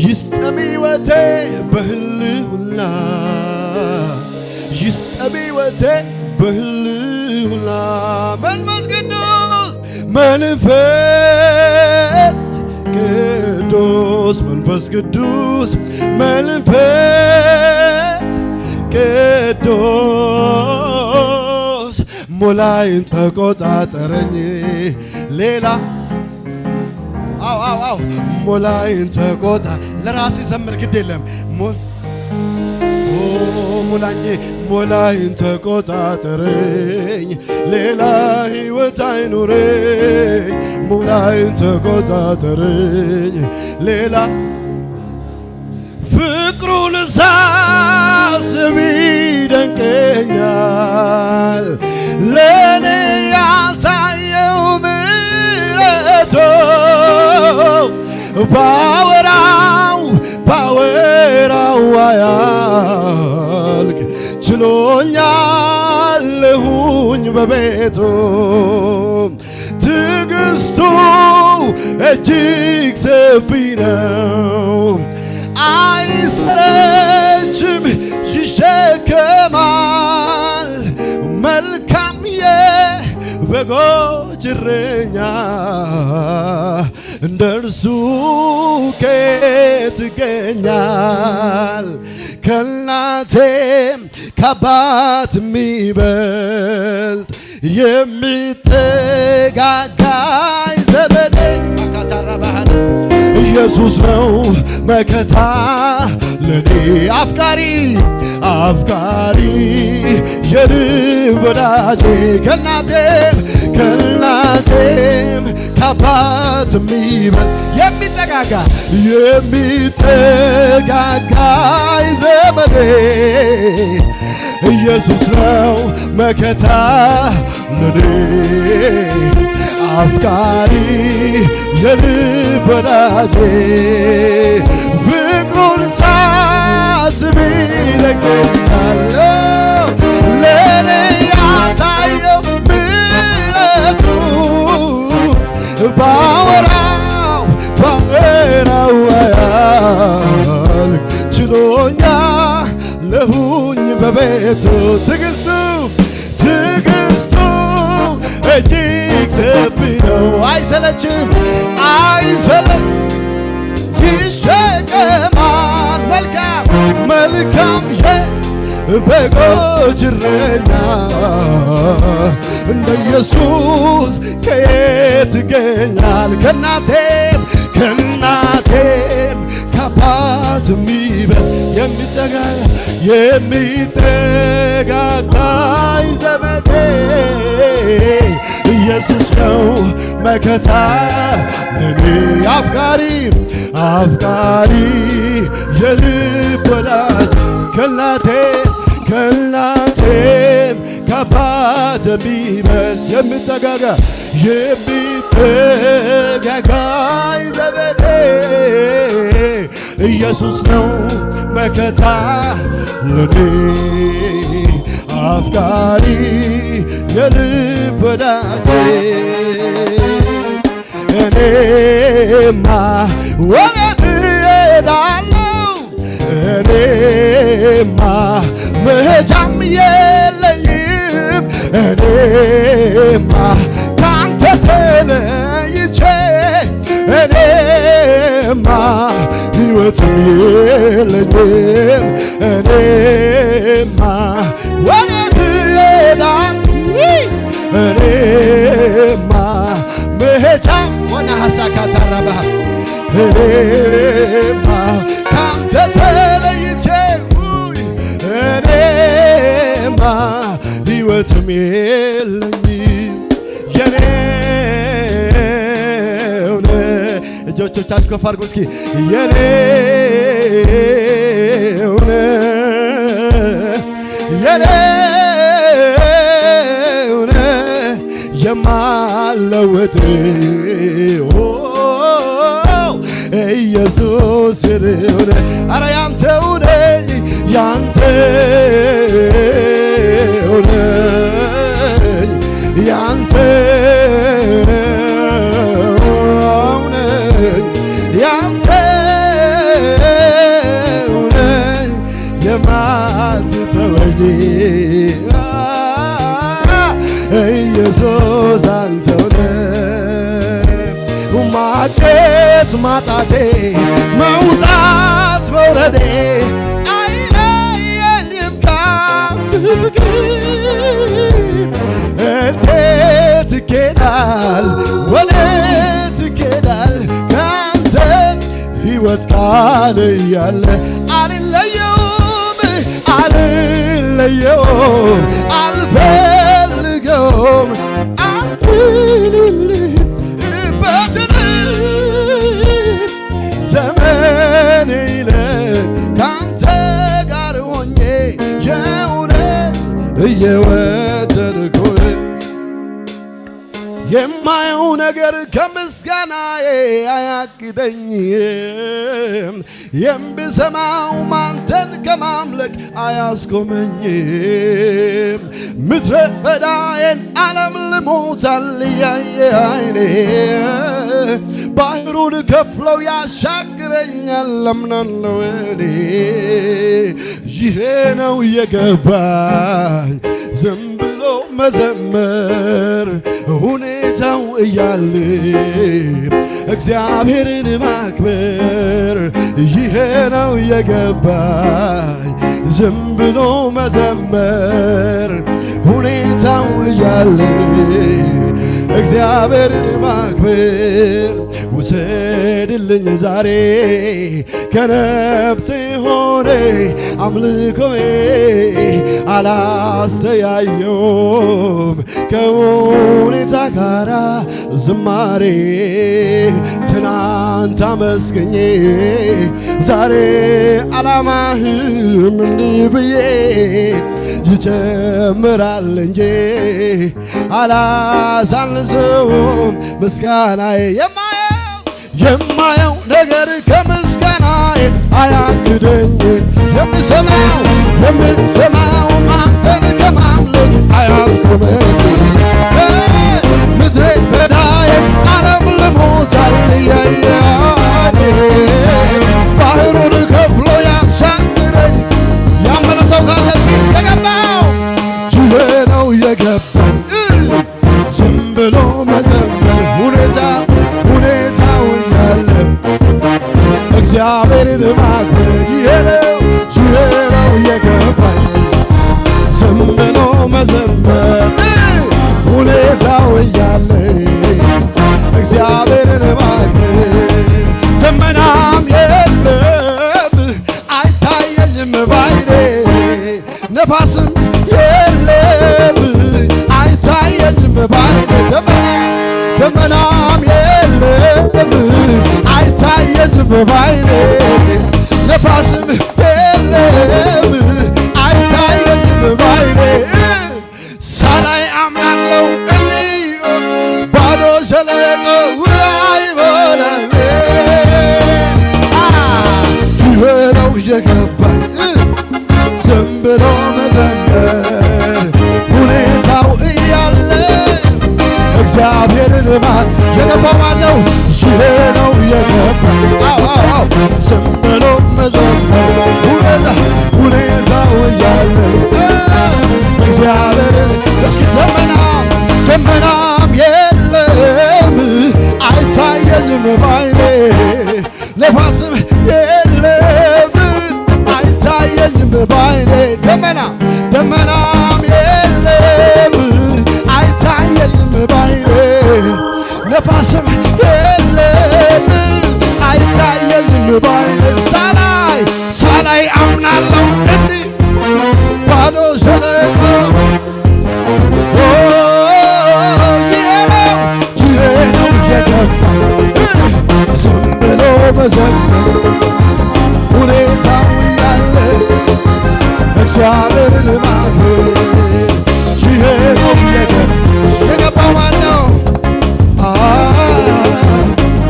ይስጠም ሕይወቴ በህልውና፣ ይስጠም ሕይወቴ በህልውና። መንፈስ ቅዱስ መንፈስ ቅዱስ መንፈስ ቅዱስ መንፈስ ቅዱስ ሙላይን ተቆጣጠረኝ። ሌላ አው አው አው ሙላይን ተቆጣ ለራሴ ዘምር ግድ የለም። ሞ- ኦ ሙላኝ ሙላይን ተቆጣጠረኝ። ሌላ ህይወት አይኑረኝ። ሙላይን ተቆጣጠረኝ። ሌላ ፍቅሩን ሳስብ ይደንቀኛል። ለእኔ ያሳየው ምሕረቱ ባወራው ባወራው አያልቅ ችሎኛለሁኝ በቤቱ። ትዕግስቱ እጅግ ሰፊ ነው፣ አይሰለችም፣ ይሸከማል። መልካም የበጎች እረኛ እንደ እርሱ ከየት ይገኛል? ከእናቴም ከአባት የሚበልጥ የሚጠጋጋኝ ዘመዴ አካታራ ባህል ኢየሱስ ነው መከታ ለኔ አፍቃሪ አፍቃሪ የልብ ወዳጄ ከእናቴም ከእናቴም ከአባት የሚበልጥ የሚጠጋጋ የሚጠጋጋኝ ዘመዴ ኢየሱስ ነው መከታ ለኔ አፍቃሪ የልብ ወዳጄ ፍቅሩን ሳስብ ይደንቀኛለሁ ለኔ ያሳየው ምሕረቱ ባወራው ባወራው አያልቅ ችሎኛለሁኝ በቤቱ ትዕግስቱ ትዕግስቱ እጅግ ሰፊ ነው። አይሰለችም አይሰለች ይሸከማል መልካም መልካም የበጎች እረኛ እንደ ኢየሱስ ከየት ይገኛል? ከእናቴም ከእናቴም ከአባትም ይበልጥ የሚጠጋ የሚጠጋጋኝ ዘመዴ ኢየሱስ ነው መከታ ለኔ አፍቃሪ አፍቃሪ የልብ ወዳጅ ከእናቴ ከእናቴም ከአባትም ይበልጥ የሚጠጋጋ የሚጠጋጋኝ ዘመዴ ኢየሱስ ነው መከታ ለኔ አፍቃሪ የልብ ወዳጄ እኔማ ወዴት እሄዳለሁ እኔማ መሄጃም የለኝም እኔማ ካንተ ተለይቼ እኔማ ሕይወትም የለኝም እኔማ ወዴት እሄዳለሁ እኔማ መሄጃ ወደ ሐሳካ ታራባህ እኔማ ካንተ ተለይቼ እኔማ ሕይወትም የለኝም የኔ እውነ እጆቻችሁ ከፍ አድርጉ እስኪ የኔ እውነ የኔ እውነ የማለወጥ ኢየሱስ የኔ እውነ አረ ያንተ እውነ ያንተ እውነ ያንተ እውነኝ ያንተ እውነኝ የማትተወኝ ኢየሱስ አንተ እውነኝ ማግኘት ማጣቴ መውጣት መውረዴ አይለየኝም ካንተ ፍቅር እንዴት ይኬዳል ወዴት ይኬዳል ካንተ ሕይወት ቃል እያለ አልለየውም አልለየውም አልፈልገውም አትልልበትን ዘመን ይለቅ ካንተ ጋር ሆኜ የእውነት እየወደድኩ የማየው ነገር ከምስጋናዬ አያግደኝም። የምሰማው አንተን ከማምለክ አያስቆመኝም። ምድረ በዳዬን ዓለም ልሞታል እያየ አይኔ ባህሩን ከፍለው ያሻግረኛል አምናለሁ እኔ ይሄ ነው የገባኝ ዝም ብሎ መዘመር ሁኔታው እያለ እግዚአብሔርን ማክበር ይሄ ነው የገባኝ ዝም ብሎ መዘመር ሁኔታው እያለ እግዚአብሔርን ማክበር ውሰድልኝ ዛሬ ከነፍሴ ሆነ አምልኮዬ አላስተያየውም ከሁኔታ ጋራ ዝማሬ ትናንት አመስግኜ ዛሬ ዓላማህም እንዲህ ብዬ ይጨምራል እንጂ አላሳንሰውም ምስጋናዬ የማየው የማየው ነገር ከምስጋናዬ አያግደኝ የምሰማው የምሰማው አንተን ከማምለክ አያስቆመኝ ምድሬ በዳዬ ዓለም ልሞታል እያያኔ ባህሩን ከፍሎ ያሻግረኝ ያመነ ሰው ካለ እስኪ የገባው ይሄ ነው የገባኝ ዝም ብሎ መዘመር ሁኔታ ሁኔታውን ያለ እግዚአብሔርን ማክበር ይሄ ነው ይሄ ነው የገባኝ ዝም ብሎ መዘመር ሁኔታው እያለ እግዚአብሔርን ማክበር ንፋስም የለም አይታየኝም ባይኔ፣ ደመና ደመናም የለም አይታየኝም ባይኔ፣ ነፋስም የለም አይታየኝም ባይኔ። ሳላይ አምናለው እልዩ ባዶ ሸለቆ ውሃ ይሞላል። አ፣ ይሄ ነው የገባኝ ዝም ብሎ መዘመር ሁኔታው እያለ እግዚአብሔርን ማ-፣ የገባው ማን ነው? ይሄ ነው የገባኝ። አዎ፣ አዎ፣ አዎ። ዝም ብሎ መዘመር ሁኔታ፣ ሁኔታው እያለ እግዚአብሔርን እስኪ ደመና፣ ደመናም የለም አይታየኝም ባይኔ፣ ነፋስም የለም አይታየኝም ባይኔ፣ ደመና፣ ደመናም የለም አይታየኝም ባይኔ፣ ነፋስም የለም አይታየኝም ባይኔ። ሳላይ፣ ሳላይ አምናለው እንዲህ ባዶ ሸለቆ። ኦ፣ ይሄ ነው፣ ይሄ ነው የገባኝ። ዝም ብሎ መዘመር ሁኔታው ያለ እግዚአብሔርን ማክበር። ይሄ ነው የገባኝ። የገባው ማን ነው? አ፣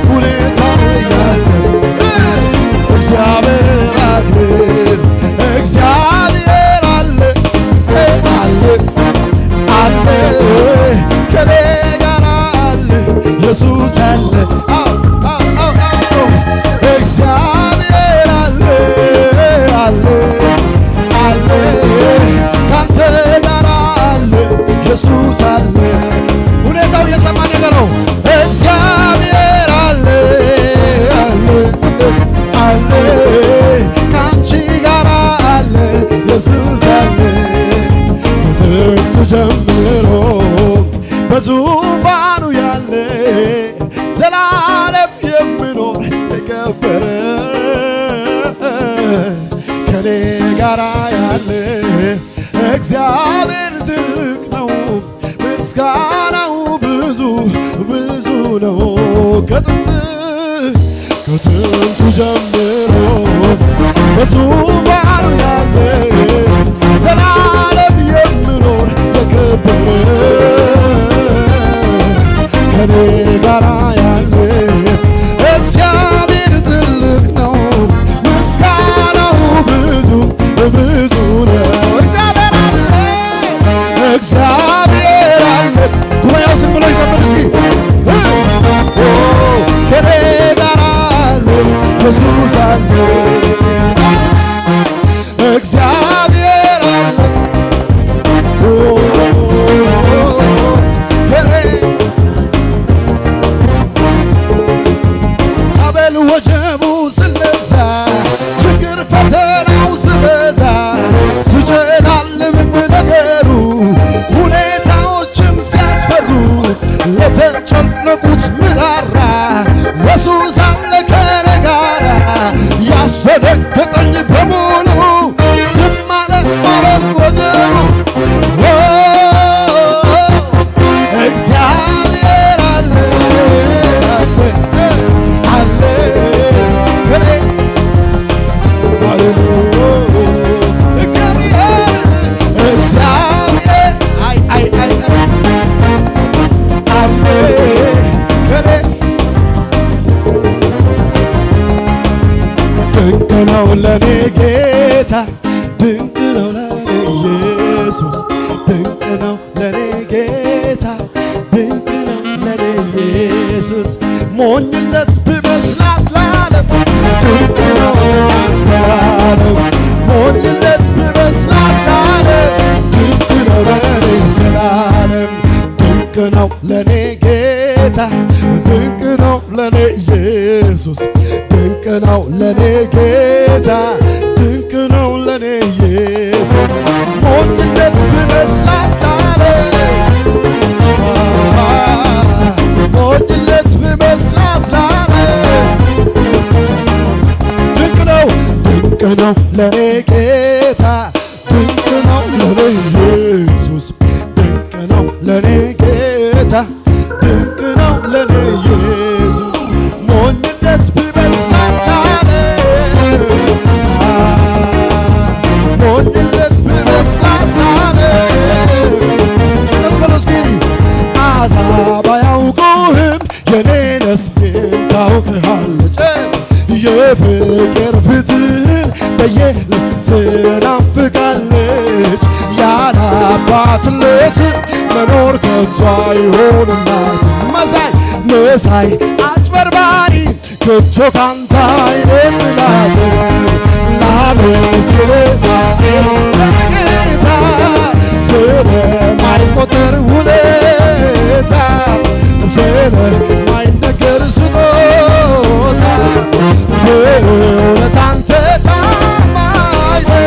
ሁኔታው ያለ እግዚአብሔር አለ፣ እግዚአብሔር አለ፣ አለ፣ አለ፣ ከኔ ጋር አለ፣ ኢየሱስ አለ። አዎ፣ አዎ፣ አዎ፣ አዎ። እግዚአብሔር አለ፣ አለ፣ አለ፣ ካንተ ጋር አለ፣ ኢየሱስ አለ። ሁኔታው እየሰማ ነገረው። እግዚአብሔር አለ፣ አለ፣ አለ፣ ካንቺ ጋር አለ፣ ኢየሱስ አለ። ከጥንት ጀምሮ በዙፋኑ ያለ፣ ዘላለም የሚኖር የከበረ፣ ከኔ ጋር ያለ እግዚአብሔር ትልቅ ነው፣ ምስጋናው ብዙ ብዙ ነው። ከጥንት ከጥንቱ ጀምሮ በዙፋኑ ያለ፣ ዘላለም የሚኖር የከበረ፣ ከኔ ጋር ያለ እግዚአብሔር ትልቅ ነው፣ ምስጋናው ብዙ ብዙ ነው። እግዚአብሔር አለ፣ እግዚአብሔር አለ። ጉባኤው ዝም ብሎ ይዘምር እስኪ። ኦ፣ ከኔ ጋር አለ፣ ኢየሱስ አለ፣ እግዚአብሔር አለ። ኦ፣ ከኔ አቤል ወጀቡ ስለዛ፣ ችግር ፈተናው ስበዛ፣ ስጨላልምም ነገሩ፣ ሁኔታዎችም ሲያስፈሩ፣ ለተጨነቁት ምራራ፣ ኢየሱስ አለ ከኔ ጋራ። ያስደነገጠኝ በሙሉ ዝም አለ አቤል ወጀቡ። ኦ፣ እግዚአብሔር አለ፣ አለ፣ አለ፣ ከኔ። ሃሌሉያ። እግዚአብሔር፣ እግዚአብሔር፣ አይ፣ አይ፣ አይ፣ አይ። አለ፣ ከኔ። ድንቅ ነው ለኔ ጌታ፣ ድንቅ ነው ለኔ ኢየሱስ፣ ድንቅ ነው ለኔ ጌታ፣ ድንቅ ነው ለኔ ኢየሱስ። ሞኝነት ቢመስላት ለዓለም፣ ድንቅ ነው ለዓለም። ሞኝነት ቢመስላት ለዓለም፣ ድንቅ ነው ለኔ ዘላለም። ድንቅ ነው ለኔ ጌታ፣ ድንቅ ነው ለኔ ኢየሱስ፣ ድንቅ ነው ለኔ ጌታ፣ ድንቅ ነው ለኔ ኢየሱስ። ሞኝነት ቢመስላት ለዓለም፣ ሞኝነት ቢመስላት ለዓለም፣ ድንቅ ነው፣ ድንቅ ነው ለኔ ጌታ፣ ድንቅ ነው ትናፍቃለች። ያለ አባትነት መኖር ከቶ አይሆንላት። መሳይ መሳይ አጭበርባሪ ከቶ ካንተ አይደላትም። ላመስግን ዛሬ ጌታ ስለማይቆጠር ውለታ፣ ስለማይነገር ስጦታ፣ በእውነት አንተ ታማኝ ነህ።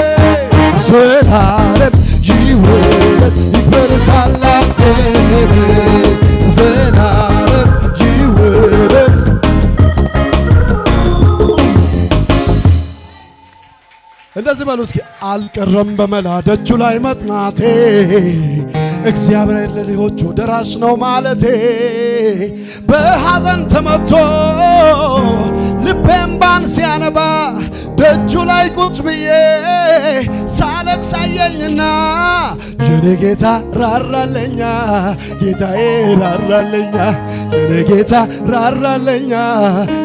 ዘላለም ይወደስ ይክበር ታላቅ ስምህ። ዘላለም ይወደስ። እንደዚህ በሉ እስኪ። አልቀረም በመላ ደጁ ላይ መጥናቴ፣ እግዚአብሔር ለድሆቹ ደራሽ ነው ማለቴ፣ በሐዘን ተመቶ ልቤ እንባን ሲያነባ ደጁ ላይ ቁጭ ብዬ ሳለቅስ አየኝና የኔ ጌታ ራራለኛ፣ ጌታዬ ራራለኛ፣ የኔ ጌታ ራራለኛ፣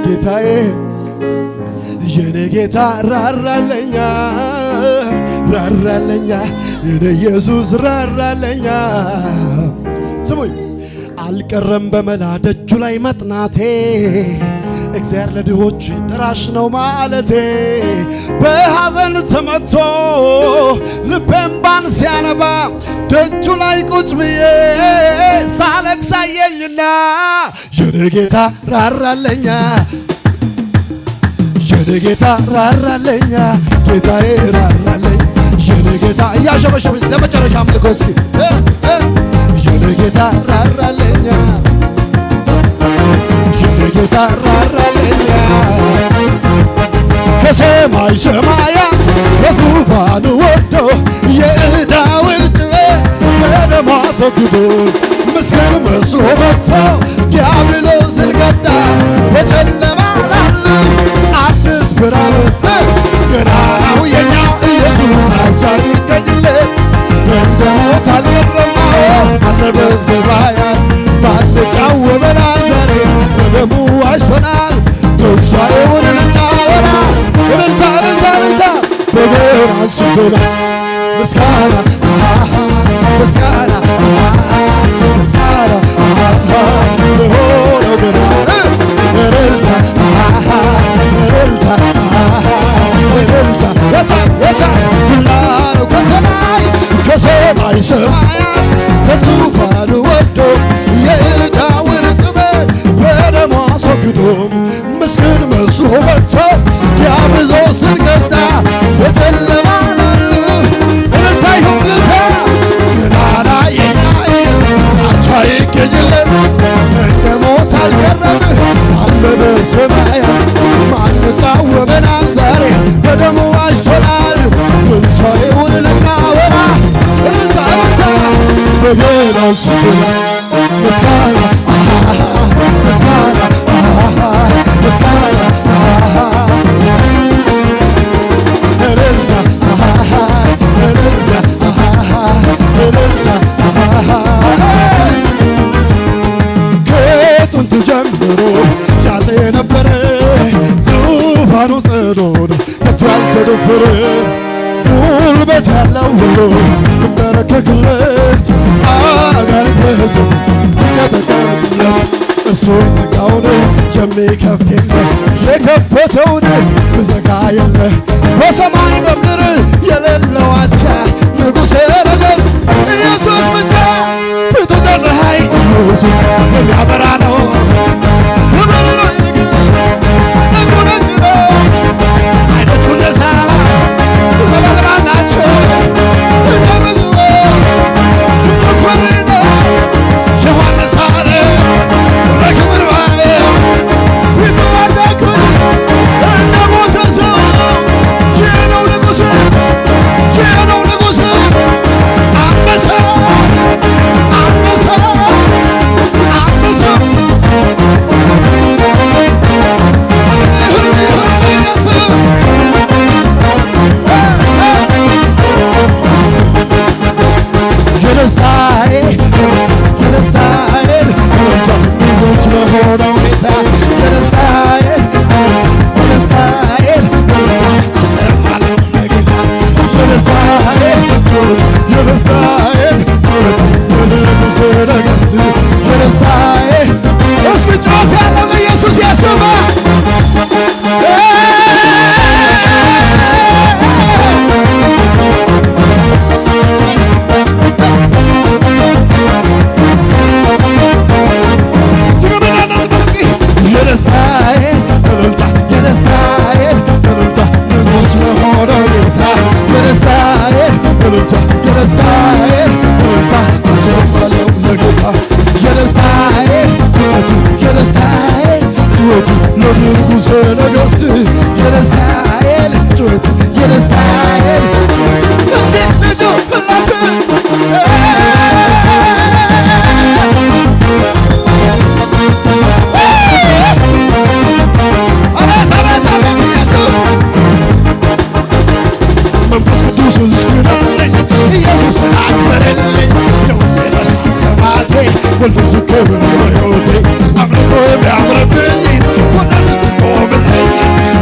ጌታዬ የኔ ጌታ ራራለኛ፣ ራራለኛ፣ የኔ ኢየሱስ ራራለኛ። ስሙኝ። አልቀረም በመላ ደጁ ላይ መጥናቴ፣ እግዚአብሔር ለድሆች ደራሽ ነው ማለቴ፣ በሐዘን ተመቶ ልቤ እንባን ሲያነባ ደጁ ላይ ቁጭ ብዬ ሳለቅስ አየኝና የኔ ጌታ ራራለኛ፣ የኔ ጌታ ራራለኛ፣ ጌታዬ ራራለኝ። የኔ ጌታ እያሸበሸበ ለመጨረሻ አምልኮ እስኪ እ፣ እ። የኔ ጌታ ራራለኛ፣ የኔ ጌታ ራራለኛ። ከሰማይ ሰማያት ከዙፋኑ ወርዶ የዕዳውን ጭነት በደሙ አስወግዶ ምስኪን መስሎ መጥቶ ዲያብሎስን ቀጣ። በጨለማ ላሉ አዲስ ብርሃን ወጣ። ገናናው የኛ ኢየሱስ አቻ ይገኝለት። እንደ ሞት አልቀረም አለ በሰማያት። ባንቃወመናል ዛሬ በደሙ ዋጅቶናል። ትንሣኤውን ልናወራ እልልታ፣ እልልታ፣ እልልታ። በገና አንስቶናል። ምስጋና፣ አሃ፣ ምስጋና፣ አሃ፣ ምስጋና፣ አሃ፣ ለሆነው ገናና። እልልታ፣ አሃ፣ እልልታ፣ አሃ፣ እልልታ። የታ፣ የታ? ላለው ከሰማይ፣ ከሰማይ ሰማያት ከዙፋኑ ወርዶ የዕዳውን ጽሕፈት በደሙ አስወግዶ ምስኪን መስሎ መጥቶ ዲያብሎስን ቀጣ። በጨለማ ላሉ እልልታ ይሁን እልልታ። ገናና የኛ ኢየሱስ አቻ ይገኝለት። እንደ ሞት አልቀረም አለ በሰማያት። ማን ይቃወመናል ዛሬ በደሙ ዋጅቶናል። ትንሣኤውን ልናወራ እልልታ እልልታ። በገና ስቱን ምስጋና፣ ምስጋና፣ ምስጋና፣ እልልታ፣ እልልታ፣ እልልታ። ከጥንት ጀምሮ ያለ የነበረ ዙፋኑ ጽኑ ነው። ከቶ ያልተደፈረ ጉልበት ያለው ሁሉ ይንበረከክለት። አጋንንት በስሙ ይንቀጠቀጥለት። እሱ የዘጋውን የሚከፍት የለ፣ የከፈተውን ምዘጋ የለ። በሰማይ በምድር የሌለው አቻ ንጉሠ ነገሥት ኢየሱስ ብቻ። ፊቱ እንደ ፀሐይ ኢየሱስ የሚያበራ ነው። ክብር ነው። ጸጉሩ ነጭ ነው። አይኖቹ እንደ እሳት ነበልባል ናቸው። የሚያበዙ ቅዱስ ወሬ ነው። ዮሐንስ አለ በክብር ባየ ፊቱ አደኩ እንደ ሞተ ሰው። ይህ ነው ንጉሥ፣ ይህ ነው ንጉሥ። አንበሳ፣ አንበሳ፣ አንበሳ። ኢየሱስን ኣክብርልኝ። የውስጤ ተሻተማቴ ወልዱ ዝከብር ህይወቴ። ኣምልኮ የሚያምርብኝ ወደ ስትቆምልኝ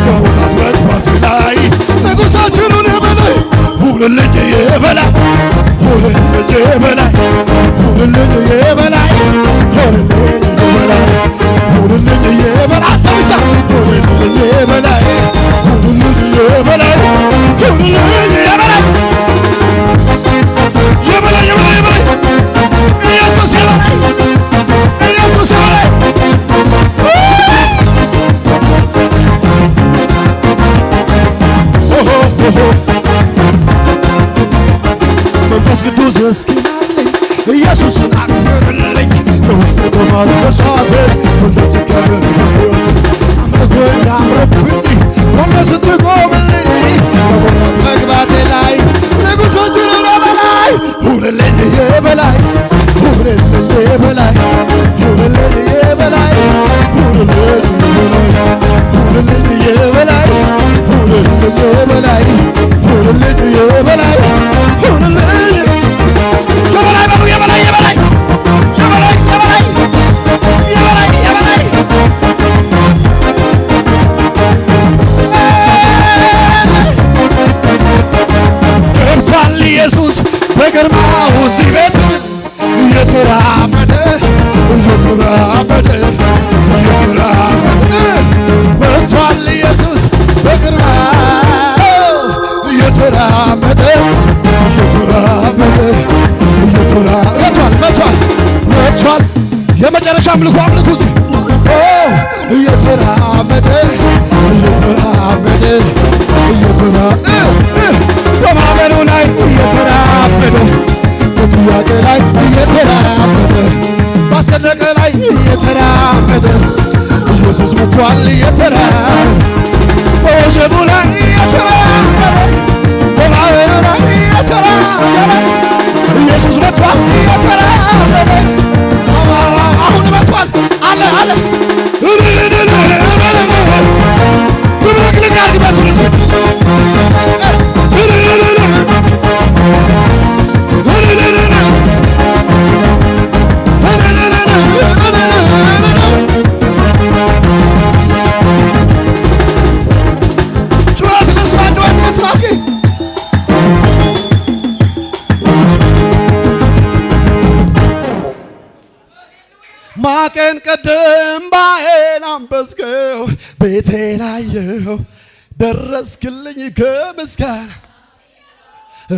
በሞላት መግባት ላይ ንጉሳችንን የበላይ ሁንልኝ የበላይ፣ ሁንልኝ የበላይ፣ ሁንልኝ የበላይ፣ ሁንልኝ የበላይ፣ ሁንልኝ የበላይ። አንተ ብቻ ሁንልኝ የበላይ፣ ሁንልኝ የበላይ፣ ሁንልኝ የበላይ። የበላይ፣ የበላይ፣ የበላይ። ኢየሱስ የበላይ፣ ኢየሱስ የበላይ። ኦሆ፣ ኦሆ። መንፈስ ቅዱስ እስኪናለኝ ኢየሱስን አክብርልኝ። የውስጥ ቆማል በሳቴ ሁሉ ሲከብር ህይወት አምልኮ እንዳምርብኝ ሁሉ ስትቆምልኝ በሞላት መግባቴ ላይ ንጉሶቹ ነው በላይ ሁንልኝ የበላይ፣ ሁንልኝ የበላይ፣ ሁንልኝ የበላይ፣ ሁንልኝ የበላይ፣ ሁንልኝ የበላይ፣ ሁንልኝ የበላይ፣ ሁንልኝ የበላይ፣ ሁንልኝ የበላይ በሉ፣ የበላይ፣ የበላይ፣ የበላይ፣ የበላይ፣ የበላይ፣ የበላይ። ገብቷል ኢየሱስ በግርማው እዚህ ቤት እየተራመደ፣ እየተራመደ፣ እየተራመደ መጥቷል ኢየሱስ በግርማ እየተራመደ፣ እየተራመደ፣ እየተራ-፣ መጥቷል፣ መጥቷል፣ መጥቷል። የመጨረሻ አምልኮ አምልኩ እስኪ። ኦ፣ እየተራመደ፣ እየተራመደ፣ እየተራ-፣ እ፣ እ፣ በማመኑ ላይ እየተራመደ፣ በጥያቄ ላይ እየተራመደ፣ ባስጨነቀ ላይ እየተራመደ፣ ኢየሱስ መጥቷል እየተራመደ፣ በወጀቡ ላይ እየተራመደ፣ በማዕበሉ ላይ እየተራመደ፣ ኢየሱስ መጥቷል እየተራመደ። አዎ፣ አዎ፣ አዎ፣ አሁን መጥቷል። አለ፣ አለ። ድብልቅልቅ አድርግ ቤቱን እስኪ። ጩኸት ልስማ፣ ጩኸት ልስማ እስኪ። ማቄን ቀደም ባዬን አንበስከው፣ ቤቴን አየኸው፣ ደረስክልኝ ከምስጋና።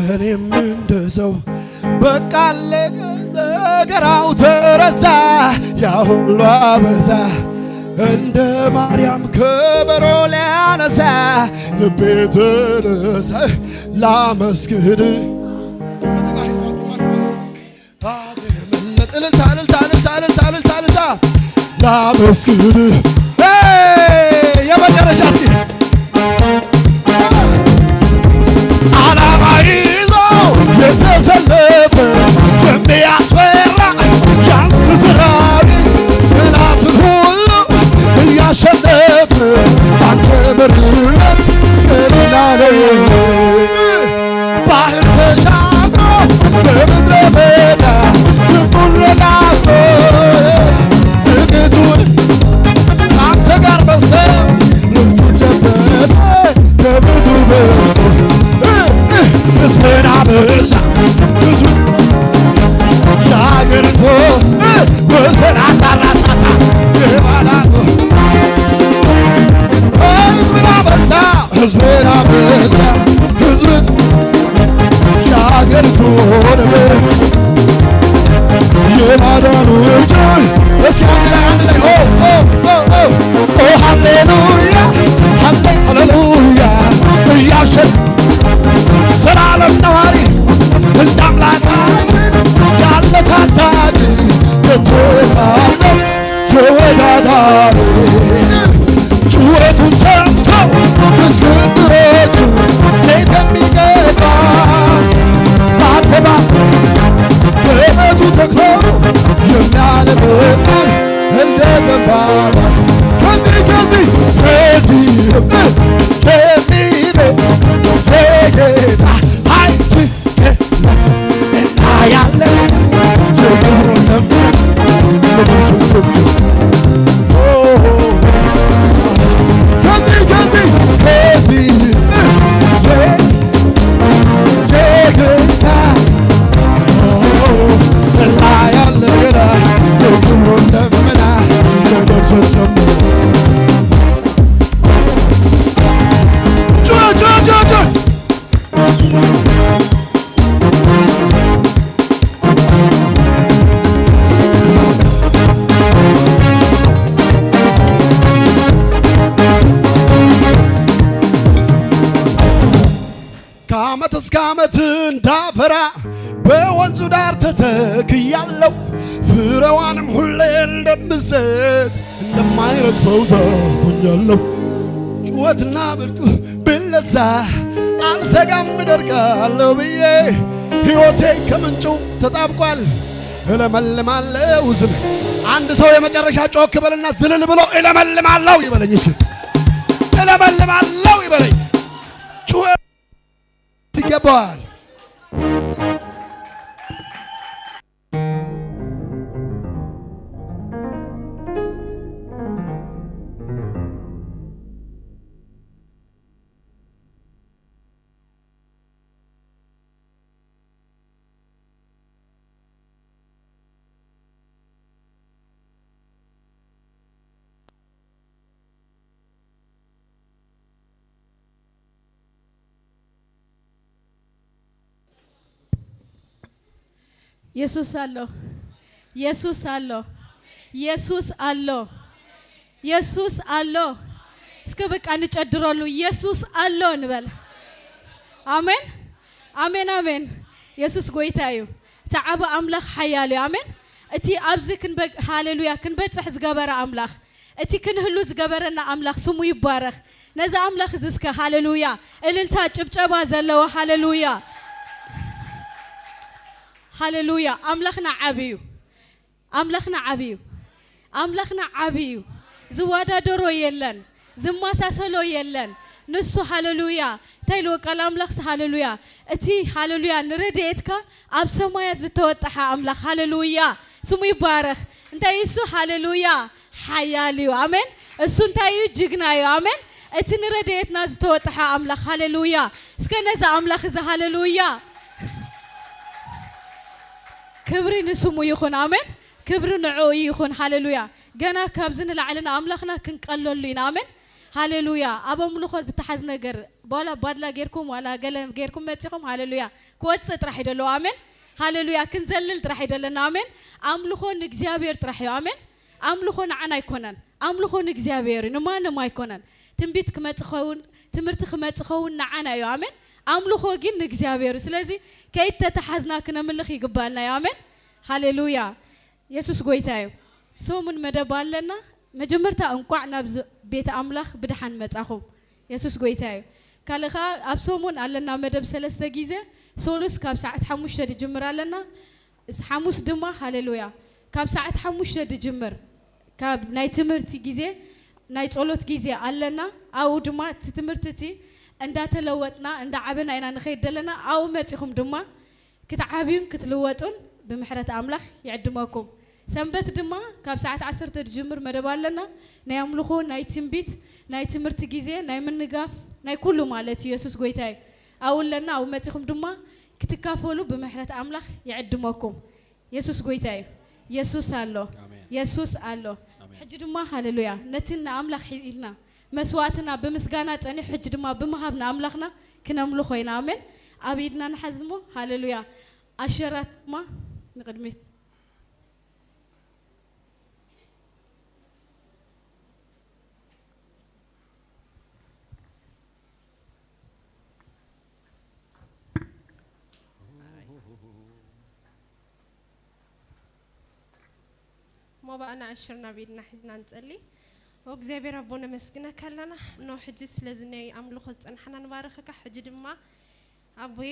እኔም እንደ ሰው በቃ አለቀ ነገራው ተረሳ፣ ያ ሁሉ አበሳ። እንደ ማርያም ከበሮ ሊያነሳ ልቤ ተነሳ ላመስግን። እልልታ፣ እልልታ፣ እልልታ፣ እልልታ፣ እልልታ፣ እልልታ። ላመስግን። ሄይ! የመጨረሻ እስኪ። ዓላማ ይዞ የተሰለፈ የሚያስፈራ ያንተ ሰራዊት፣ ጠላትን ሁሉ እያሸነፈ ባንተ መሪነት ቀናነህ። ባህር ተሻግሮ በምድረ በዳ ልቡን ረጋግጦ ጥቂቱን ከአንተ ጋር በሰው ርስት ጨበጠ በብዙ በልጦ። ሕዝብን አበዛ፣ ሕዝብ የአገሪቱ ወሰን አታራሳታ የባላቶ ሕዝብን አበዛ፣ ሕዝብን አበዛ፣ ሕዝብን የአገሪቱ የማዳኑ እጅ እስኪ አንድ ላይ፣ አንድ ላይ ኦ፣ ኦ፣ ኦ፣ ኦ፣ ኦ፣ ሃሌሉያ፣ ሃሌ-፣ ሃሌሉያ እያሸን ዘላለም ነዋሪ እንደ አምላካችን ያለ ታዳጊ ከቶ የታለ ተወዳዳሪ? ጩኸቱን ሰምተው ምስክሮቹ ዘይት የሚገባ በአደባባይ በእምነቱ ተክሎ የሚያለመልም እንደ ዘንባባ ከዚህ ከዚህ ከዚህ ከሚበልጥ የጌታ ኃይል እንዳፈራ በወንዙ ዳር ተተክያለሁ። ፍሬዋንም ሁሌ እንደምሰጥ እንደማይረግፈው ዛፍ ሆኛለሁ። ጩኸትና ብርቱ ብለሳ አልሰጋም እደርቃለሁ ብዬ ሕይወቴ ከምንጩ ተጣብቋል። እለመልማለሁ ዝል አንድ ሰው የመጨረሻ ጮክ በልና ዝልል ብሎ እለመልማለሁ ይበለኝ እስኪ። እለመልማለሁ ይበለኝ። ጩኸት ይገባዋል። የሱስ ኣሎ። የሱስ ኣሎ። የሱስ ኣሎ። የሱስ ኣሎ። እስከ በቃ ንጨድረሉ። የሱስ ኣሎ ንበል። ኣሜን፣ ኣሜን፣ ኣሜን። የሱስ ጎይታ እዩ። እቲ ዓቢ ኣምላኽ ሓያል እዩ። ኣሜን። እቲ ኣብዚ ክንበ-፣ ሃሌሉያ፣ ክንበጽሕ ዝገበረ ኣምላኽ፣ እቲ ክንህሉ ዝገበረና ኣምላኽ ስሙ ይባረኽ። ነዚ ኣምላኽ እዚ እስከ ሃሌሉያ፣ እልልታ፣ ጭብጨባ ዘለዎ ሃሌሉያ፣ ሃሌሉያ። ኣምላኽና ዓቢ እዩ። ኣምላኽና ዓቢ እዩ። ኣምላኽና ዓቢ እዩ። ዝወዳደሮ የለን። ዝመሳሰሎ የለን። ንሱ ሃሌሉያ። እንታይ ኢልዎ ቃል ኣምላኽስ? ሃሌሉያ። እቲ ሃሌሉያ ንረድኤትካ ኣብ ሰማያት ዝተወጠሐ ኣምላኽ ሃሌሉያ ስሙ ይባረኽ። እንታይ እሱ? ሃሌሉያ ሓያል እዩ። ኣሜን። እሱ እንታይ እዩ? ጅግና እዩ። ኣሜን። እቲ ንረድኤትና ዝተወጠሐ ኣምላኽ ሃሌሉያ። እስከ ነዚ ኣምላኽ እዚ ሃሌሉያ ክብሪ ንስሙ ይኹን። ኣሜን። ክብሪ ንዕኡ ይኹን። ሃሌሉያ። ገና ካብዚ ንላዕሊ ንኣምላኽና ክንቀለሉ ኢና። ኣሜን። ሃሌሉያ። ኣብ ኣምልኾ ዝተሓዝ ነገር፣ ዋላ ባድላ ጌርኩም፣ ዋላ ገለ ጌርኩም መጺኹም፣ ሃሌሉያ፣ ክወጽእ ጥራሕ እዩ ደለዎ። ኣሜን። ሃሌሉያ። ክንዘልል ጥራሕ እዩ ደለና። ኣሜን። ኣምልኾ ንእግዚኣብሔር ጥራሕ እዩ። ኣሜን። ኣምልኾ ንዓና ኣይኮነን። ኣምልኾ ንእግዚኣብሔር እዩ፣ ንማንም ኣይኮነን። ትንቢት ክመጽእ ኸውን፣ ትምህርቲ ክመጽእ ኸውን ንዓና እዩ። ኣሜን። ኣምልኾ ግን ንእግዚኣብሔር እዩ። ስለዚ ከይተተሓዝና ክነምልኽ ይግባኣና እዩ። ኣሜን። ሃሌሉያ። የሱስ ጎይታ እዩ። ሰሙን መደብ ኣለና። መጀመርታ እንቋዕ ናብ ዝ-፣ ቤት ኣምላኽ ብደሓን መጻኹም። የሱስ ጎይታ እዩ። ካልእ ኸኣ ኣብ ሰሙን ኣለና መደብ ሰለስተ ግዜ፣ ሰሉስ ካብ ሰዓት ሓሙሽተ ድጅምር ኣለና። እስ-፣ ሓሙስ ድማ፣ ሃሌሉያ፣ ካብ ሰዓት ሓሙሽተ ድጅምር፣ ካብ ናይ ትምህርቲ ግዜ፣ ናይ ጸሎት ግዜ ኣለና። ኣብኡ ድማ እቲ ትምህርቲ እቲ እንዳተለወጥና፣ እንዳዓበና ኢና ንኸይድ ዘለና። ኣብኡ መጺኹም ድማ ክትዓብዩን ክትልወጡን ብምሕረት ኣምላኽ ይዕድመኩም። ሰንበት ድማ ካብ ሰዓት ዓሰርተ ዝጅምር መደብ ኣለና። ናይ ኣምልኾ፣ ናይ ትንቢት፣ ናይ ትምህርቲ ግዜ፣ ናይ ምንጋፍ፣ ናይ ኩሉ ማለት እዩ። የሱስ ጎይታ እዩ። ኣብኡ ኣለና። ኣብኡ መጺኹም ድማ ክትካፈሉ ብምሕረት ኣምላኽ ይዕድመኩም። የሱስ ጎይታ እዩ። የሱስ ኣሎ። ኣሜን። የሱስ ኣሎ። ኣሜን። ሕጂ ድማ ሃሌሉያ ነቲ ንኣምላኽ ኢልና መስዋዕትና ብምስጋና ጸኒሑ፣ ሕጂ ድማ ብምሃብ ንኣምላኽና ክነምልኾ ኢና። ኣሜን። ኣብ ኢድና ንሓዝ እሞ፣ ሃሌሉያ። ኣሸራት ድማ ንቕድሚት። ሞባእና ዕሽርና ኣብ ኢድና ሒዝና ንጸሊ። ኦ እግዚኣብሔር ኣቦ፣ ነመስግነካ ኣለና። እነሆ ሕጂ ስለዚ ናይ ኣምልኾ ዝጸናሕና ንባርኸካ። ሕጂ ድማ ኣቦዬ፣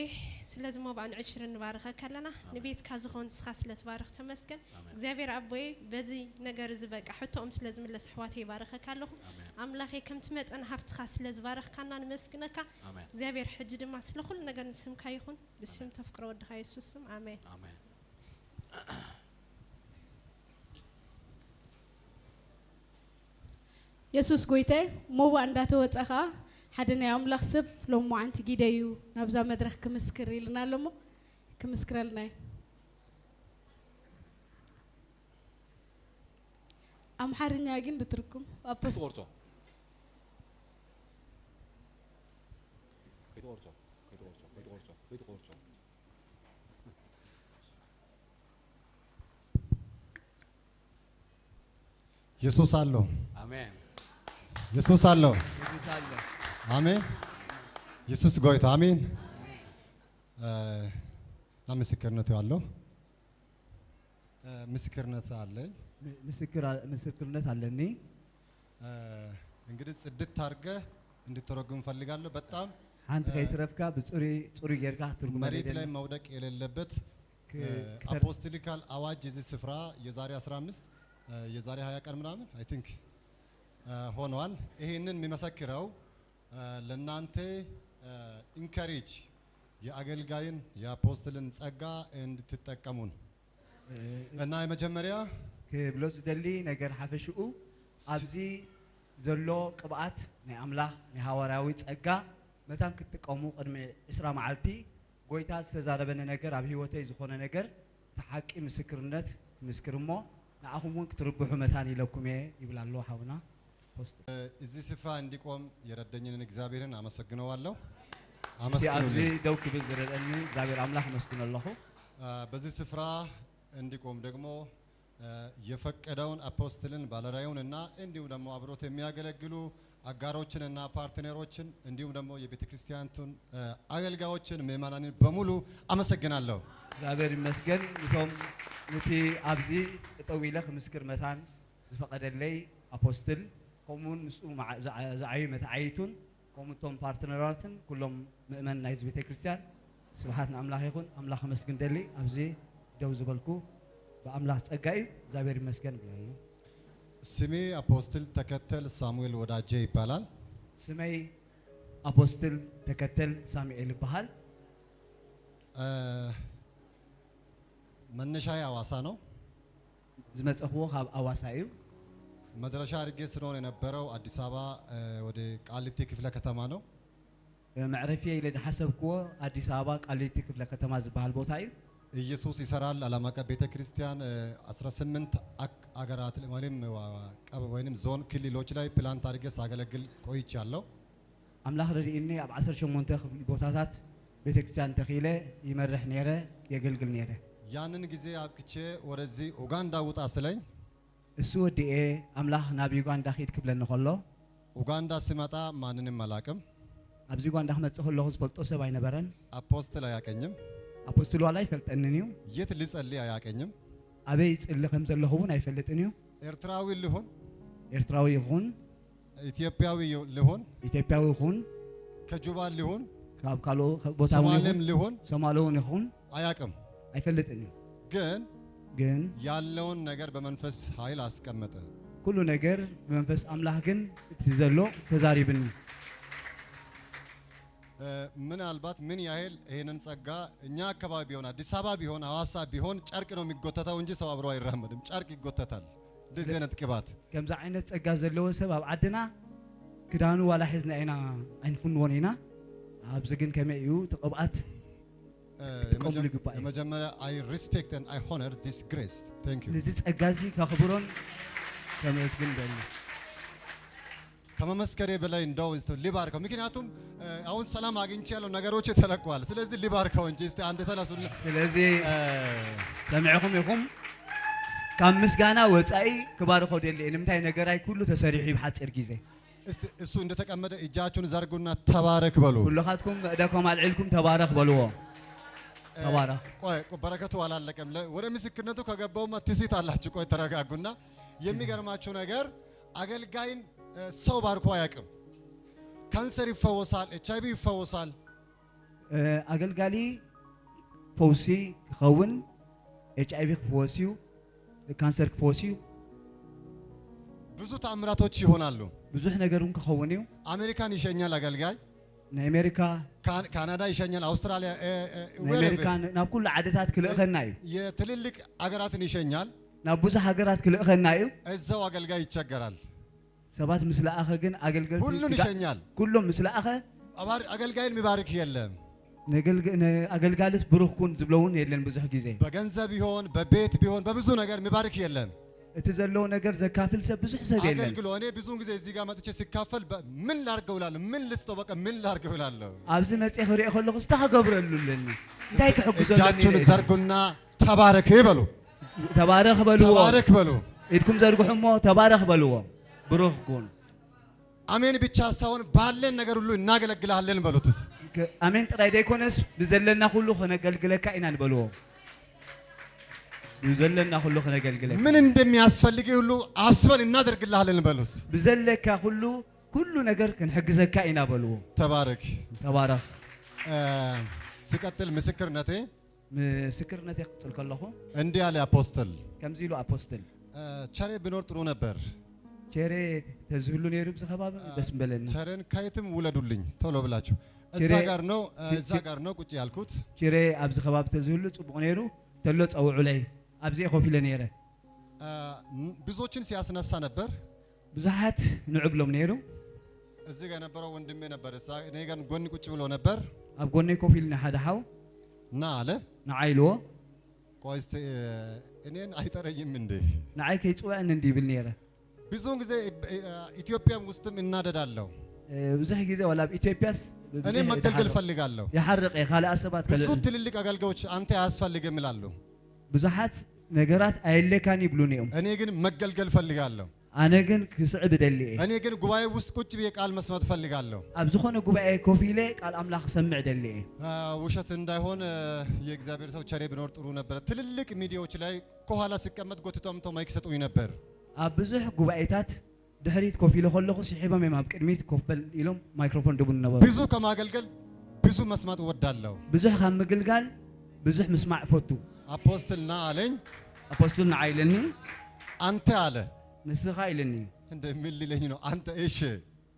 ስለዚ ሞባእን ዕሽርን ንባርኸካ ኣለና። ኣሜን። ንቤትካ ዝኾን ንስኻ ስለ ትባርኽ ተመስገን። ኣሜን። እግዚኣብሔር ኣቦዬ፣ በዚ ነገር እዚ በቃ ሕቶኦም ስለ ዝምለስ ኣሕዋተይ ይባርኸካ ኣለኹ። ኣሜን። ኣምላኸይ፣ ከምቲ መጠን ሃፍትኻ ስለ ዝባረኽካና ንመስግነካ። ኣሜን። እግዚኣብሔር ሕጂ ድማ ስለ ኩሉ ነገር ንስምካ ይኹን። ብስም ኣሜን። ተፍቅሮ ወድኻ የሱስ ስም፣ ኣሜን። ኣሜን። የሱስ ጎይታይ ሞባእ እንዳተወጸ ኸኣ ሓደ ናይ ኣምላኽ ሰብ ሎማዓንቲ ጊደዩ ናብዛ መድረኽ ክምስክር ኢልና ኣሎ እሞ ክምስክረልና እዩ። ኣምሓርኛ ግን ድትርኩም ኣፖስት- ክትቆርጾ። ከይትቆርጾ፣ ከይትቆርጾ፣ ከይትቆርጾ፣ ከይትቆርጾ። የሱስ ኣሎ። ኣሜን። የሱስ ኣሎ። የሱስ ኣሎ። ኣሜን። የሱስ ጎይታ። ኣሜን። እና ምስክርነቱ ያለው ምስክርነት አለኝ። ምስክርነት ኣለኒ። እንግዲህ ጽድት አድርገህ እንድትተረጉም እፈልጋለሁ። በጣም ሓንቲ ከይትረፍካ ብጽሩይ ጽሩይ ጌርካ ክትርጉመለይ መሬት ላይ ደሊ። መውደቅ የሌለበት ክ- ክተር- አፖስቶሊካል አዋጅ እዚህ ስፍራ የዛሬ አስራ አምስት የዛሬ ሃያ ቀን ምናምን አይ ቲንክ ሆነዋል። ይሄንን የሚመሰክረው ለእናንተ ኢንካሬጅ የአገልጋይን የአፖስትልን ጸጋ እንድትጠቀሙን እና የመጀመሪያ ክብሎ ዝደሊ ነገር ሓፈሽኡ ሲ- ኣብዚ ዘሎ ቅብኣት ናይ ኣምላኽ ናይ ሃዋርያዊ ጸጋ መታን ክትጥቀሙ ቅድሚ ዕስራ መዓልቲ ጎይታ ዝተዛረበኒ ነገር ኣብ ህይወተይ ዝኾነ ነገር እቲ ሓቂ ምስክርነት ምስክር እሞ ንኣኹም እውን ክትርብሑ መታን ኢለኩም እየ ይብል ኣሎ ሓውና ፖስት እዚህ ስፍራ እንዲቆም የረደኝን እግዚአብሔርን አመስግነዋለሁ። እቲ ኣብዚ አመስግኑልኝ። ደው ክብል ዝረደኒ እግዚኣብሔር ኣምላኽ ኣመስግኖ ኣለኹ። በዚህ ስፍራ እንዲቆም ደግሞ የፈቀደውን አፖስትልን ባለራዩን እና እንዲሁም ደግሞ አብሮት የሚያገለግሉ አጋሮችን እና ፓርትነሮችን እንዲሁም ደግሞ የቤተ ክርስቲያንቱን አገልጋዮችን ምእመናንን በሙሉ አመሰግናለሁ። እግዚኣብሔር ይመስገን። እቶም ነቲ ኣብዚ ጠጠው ኢለ ክምስክር መታን ዝፈቐደለይ ኣፖስትል ከምኡውን ምስኡ መዓ- ዝዓ- ዝዓዩ መተዓይቱን ከምኡ እቶም ፓርትነራትን ኩሎም ምእመን ናይዚ ቤተ ክርስቲያን ስብሓት ንኣምላኽ ይኹን። ኣምላኽ ኣመስግን ደሊ ኣብዚ ደው ዝበልኩ ብኣምላኽ ጸጋ እዩ። እግዚኣብሔር ይመስገን ብለኒ። ስሜ አፖስትል ተከተል ሳሙኤል ወዳጄ ይባላል። ስመይ ኣፖስትል ተከተል ሳሙኤል ይበሃል። መነሻዬ ሐዋሳ ነው። ዝመጸኽዎ ካብ ኣዋሳ እዩ። መድረሻ አድርጌ ስኖር የነበረው አዲስ አበባ ወደ ቃሊቲ ክፍለ ከተማ ነው። መዕረፊየ ኢለ ዝሓሰብክዎ ኣዲስ ኣበባ ቃሊቲ ክፍለ ከተማ ዝበሃል ቦታ እዩ። ኢየሱስ ይሰራል ዓለም አቀፍ ቤተ ክርስቲያን አስራ ስምንት አክ- አገራት ወይም ወይም ዞን ክልሎች ላይ ፕላንት አድርጌ ሳገለግል ቆይቻለሁ። ኣምላኽ ረድእኒ ኣብ ዓሰርተ ሸሞንተ ክፍሊ ቦታታት ቤተክርስትያን ተኺለ ይመርሕ ነይረ፣ የገልግል ነይረ። ያንን ጊዜ አብቅቼ ወደዚህ ኡጋንዳ ውጣ ስለኝ እሱ ወዲኤ ኣምላኽ ናብ ዩጋንዳ ኺድ ክብለኒ ከሎ ኡጋንዳ ስመጣ ማንንም አላቅም። ኣብዚ ዩጋንዳ ክመጽእ ከለኹ ዝፈልጦ ሰብ ኣይነበረን። አፖስትል አያቀኝም። ኣፖስትል ዋላ ኣይፈልጠንን እዩ። የት ልጸልይ አያቀኝም። ኣበይ ይጽሊ ከም ዘለኹ እውን ኣይፈልጥን እዩ። ኤርትራዊ ልሁን ኤርትራዊ ይኹን ኢትዮጵያዊ ልሁን ኢትዮጵያዊ ይኹን ከጁባ ልሁን ካብ ካልኦ ቦታ እውን ሶማሌም ይኹን ልሁን ሶማሊ እውን ይኹን አያቅም። ኣይፈልጥን እዩ። ግን ግን ያለውን ነገር በመንፈስ ኃይል አስቀመጠ። ኩሉ ነገር ብመንፈስ ኣምላኽ ግን እቲ ዘሎ ተዛሪብኒ። ምናልባት ምን ያህል ይህንን ጸጋ እኛ አካባቢ ቢሆን አዲስ አበባ ቢሆን ሐዋሳ ቢሆን ጨርቅ ነው የሚጎተተው እንጂ ሰው አብሮ አይራመድም። ጨርቅ ይጎተታል። እንደዚህ አይነት ቅባት ከምዚ ዓይነት ጸጋ ዘለዎ ሰብ ኣብ ዓድና ክዳኑ ዋላ ሒዝና ኢና ኣይንፍንዎን ኢና። ኣብዚ ግን ከመይ እዩ እቲ ቅብኣት ክትጥቀምሉ ይግባእ እዩ። የመጀመሪያ I respect and I honor this grace. Thank you. ነዚ ጸጋ እዚ ከኽብሮን ከመስግን ደሊ። ከመመስከሬ በላይ እንደው እስቲ ሊባርከው። ምክንያቱም አሁን ሰላም አግኝቻለሁ፣ ነገሮች ተለቋል። ስለዚህ ሊባርከው እንጂ እስቲ አንድ ተነሱና ስለዚ ሰሚዕኹም ኢኹም። ካብ ምስጋና ወጻኢ ክባርኾ ደሊ። ንምንታይ ነገራይ ኩሉ ተሰሪሑ እዩ ብሓጺር ግዜ። እስቲ እሱ እንደተቀመጠ እጃችሁን ዘርጉና ተባረክ በሉ። ኩልኻትኩም እደኩም ኣልዒልኩም ተባረኽ በልዎ። ተባረኽ። ቆይ ቆይ፣ በረከቱ አላለቀም። ለ- ወደ ምስክርነቱ ከገባውማ ትስት አላችሁ። ቆይ ተረጋጉና። የሚገርማችሁ ነገር አገልጋይን እ፣ ሰው ባርኮ አያውቅም። ካንሰር ይፈወሳል፣ ኤች አይ ቪ ይፈወሳል። እ፣ ኣገልጋሊ ፈውሲ ክኸውን ኤች ኣይ ቪ ክፍወስ እዩ፣ ካንሰር ክፍወስ እዩ። ብዙ ተአምራቶች ይሆናሉ። ብዙሕ ነገር እውን ክኸውን እዩ። አሜሪካን ይሸኛል አገልጋይ፣ ናይ ኣሜሪካ ካን- ካናዳ ይሸኛል፣ አውስትራሊያ እ፣ እ፣ ናይ wherever። ኣሜሪካ ናብ ኩሉ ዓድታት ክልእኸና እዩ። የትልልቅ አገራትን ይሸኛል። ናብ ብዙሕ ሃገራት ክልእኸና እዩ። እዛው አገልጋይ ይቸገራል። ሰባት ምስ ለኣኸ ግን ኣገልገልቲ ሁሉን ስጋ- ይሸኛል። ኩሎም ምስ ለኣኸ አባር- አገልጋይን የሚባርክ የለም። ነገልግ- ነ- ኣገልጋልስ ብሩኽ ኩን ዝብሎ እውን የለን ብዙሕ ግዜ። በገንዘብ ይሆን በቤት ቢሆን በብዙ ነገር የሚባርክ የለም። እቲ ዘለዎ ነገር ዘካፍል ሰብ ብዙሕ ሰብ የለን። አገልግሎ እኔ ብዙውን ጊዜ እዚህ ጋር መጥቼ ሲካፈል በ- ምን ላርገው እላለሁ፣ ምን ልስጠው፣ በቃ ምን ላርገው እላለሁ። ኣብዚ መጽየ ክሪኦ ከለኹ እንታይ ክገብረሉ ኣለኒ፣ እንታይ ክሕግዞ ኣለኒ እጃችሁን ኢለ። ዘርጉና ተባረክ በሉ። ተባረኽ በልዎ። ተባረክ በሉ። ኢድኩም ዘርግሑ እሞ ተባረኽ በልዎ። ብሩኽ ኩን። አሜን ብቻ ሳይሆን ባለን ነገር ሁሉ እናገለግልሃለን በሉት። እስኪ ከ-፣ ኣሜን ጥራይ ዘይኮነስ፣ ብዘለና ኩሉ ከነገልግለካ ኢና ንበልዎ። ብዘለና ኩሉ ከነገልግለካ። ምን እንደሚያስፈልግ ሁሉ አስበን እናደርግልሃለን በል ውስጥ። ብዘለካ ኩሉ፣ ኩሉ ነገር ክንሕግዘካ ኢና በልዎ። ተባረክ። ተባረኽ። እ፣ ሲቀጥል ምስክርነቴ ምስክርነተይ ክቕጽል ከለኹ እንዲህ አለ አፖስትል። ከምዚ ኢሉ ኣፖስትል፣ እ፣ ቸሬ ቢኖር ጥሩ ነበር። ቸሬ ተዝህሉ ነይሩ ብዚ ከባቢ ደስ ምበለና። ቸሬን ከየትም ውለዱልኝ ቶሎ ብላችሁ። እዛ ቸሬ- ጋር ነው፣ እ፣ ቸ- እዛ ቸ- ጋር ነው ቁጭ ያልኩት። ቸሬ ኣብዚ ከባቢ ተዝህሉ ጽቡቕ ነይሩ፣ ተሎ ጸውዑለይ። ኣብዚ ኮፍ ኢለ ነይረ። እ፣ ብዙዎችን ሲያስነሳ ነበር። ብዙሓት ንዕብሎም ነይሩ። እዚህ ጋር የነበረው ወንድሜ ነበር። እዛ እኔ ጋር ጎን ቁጭ ብሎ ነበር። ኣብ ጎነይ ኮፍ ኢልና ሓደ ሓው ና አለ። ንዓይ ኢልዎ። ቆይ እስቲ፣ እ፣ እኔን አይጠረኝም እንዴ? ንዓይ ከይጽውዐኒ እንዲ ይብል ነይረ። ብዙውን ጊዜ፣ እ፣ እ፣ ኢትዮጵያም ውስጥም እናደዳለሁ። እ፣ ብዙሕ ግዜ ዋላ ኣብ ኢትዮጵያስ ብዙሕ እኔ መገልገል ይሓርቕ- ፈልጋለሁ። ይሓርቕ እየ። ካልእ ኣሰባት ብዙ ከልእ- ትልልቅ አገልጋዮች አንተ አያስፈልግም ይላሉ። ብዙሓት ነገራት ኣየለካን ይብሉኒ እዮም። እኔ ግን መገልገል ፈልጋለሁ። ኣነ ግን ክስዕብ እደሊ እየ። እኔ ግን ጉባኤ ውስጥ ቁጭ ብዬ ቃል መስማት ፈልጋለሁ። ኣብ ዝኾነ ጉባኤ ኮፍ ኢለ ቃል ኣምላኽ ክሰምዕ እደሊ እየ። አ፣ ውሸት እንዳይሆን፣ እ፣ የእግዚአብሔር ሰው ቸሬ ቢኖር ጥሩ ነበረ። ትልልቅ ሚዲያዎች ላይ ከኋላ ሲቀመጥ ጎትቶ አምጥተው ማይክ ሰጡኝ ነበር። ኣብ ብዙሕ ጉባኤታት ድሕሪት ኮፍ ኢለ ከለኹ ስሒቦም እዮም ኣብ ቅድሚት ኮፍ በል ኢሎም ማይክሮፎን ድቡን ነበሩ። ብዙ ከማገልገል ብዙ መስማት እወዳለሁ። ብዙሕ ካብ ምግልጋል ብዙሕ ምስማዕ እፈቱ። አፖስትል ና አለኝ። ኣፖስትል ንዓይ ኢለኒ። አንተ አለ። ንስኻ ኢለኒ። እንደ ምን ሊለኝ ነው አንተ? እሺ።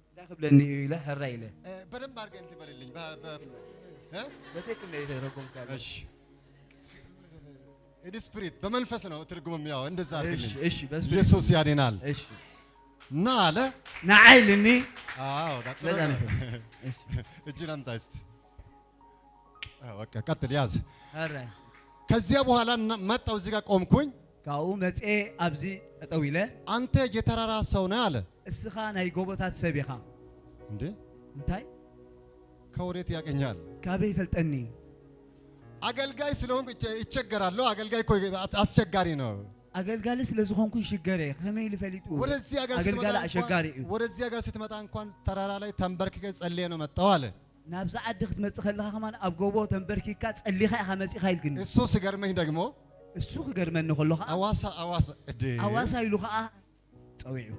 እንታይ ክብለኒ እዩ ኢለ ሕራይ ኢለ። እ፣ በደንብ አድርገህ እንትን በልልኝ። በ-፣ በ-፣ እ? በትክክል ነው የተረጎምካለሁ። እሺ። ኢን ስፒሪት በመንፈስ ነው ትርጉምም፣ ያው እንደዛ እሺ፣ አድርግልኝ። እሺ፣ በስመ- ኢየሱስ ያድናል። እሺ። ና አለ። ንዓይ ኢልኒ። አዎ፣ ቀጥሎ። ለዛ ነው። እሺ። እጅን አምጣ እስቲ። አዎ፣ በቃ ቀጥል፣ ያዝ። ኧረ። ከዚያ በኋላ እና-፣ መጣው እዚህ ጋር ቆምኩኝ። ካብኡ መጽኤ ኣብዚ ጠጠው ኢለ። አንተ የተራራ ሰው ነህ አለ። እስኻ ናይ ጎቦታት ሰብ ኢኻ። እንዴ እንታይ? ከወዴት ያገኛል? ካበይ ይፈልጠኒ? አገልጋይ ስለሆንኩ ይቸ-፣ ይቸገራለሁ። አገልጋይ እኮ አስ-፣ አስቸጋሪ ነው። ኣገልጋሊ ስለ ዝኾንኩ ይሽገር እየ። ከመይ ኢሉ ፈሊጡ? ወደዚህ ሀገር ኣገልጋሊ ስትመጣ እንኳን፣ ኣሸጋሪ እዩ። ወደዚህ ሀገር ስትመጣ እንኳን ተራራ ላይ ተንበርክከ ጸልየ ነው መጣው አለ። ናብዚ ዓዲ ክትመጽእ ከለኻ ከማን ኣብ ጎቦ ተንበርኪካ ጸሊኻ ኢኻ መጺኻ ኢልክኒ። እሱ ሲገርመኝ ደግሞ እሱ ክገርመኒ ከሎ ኸዓ አዋሳ፣ አዋሳ፣ እዴ። ኣዋሳ ኢሉ ኸዓ ጸዊዑ።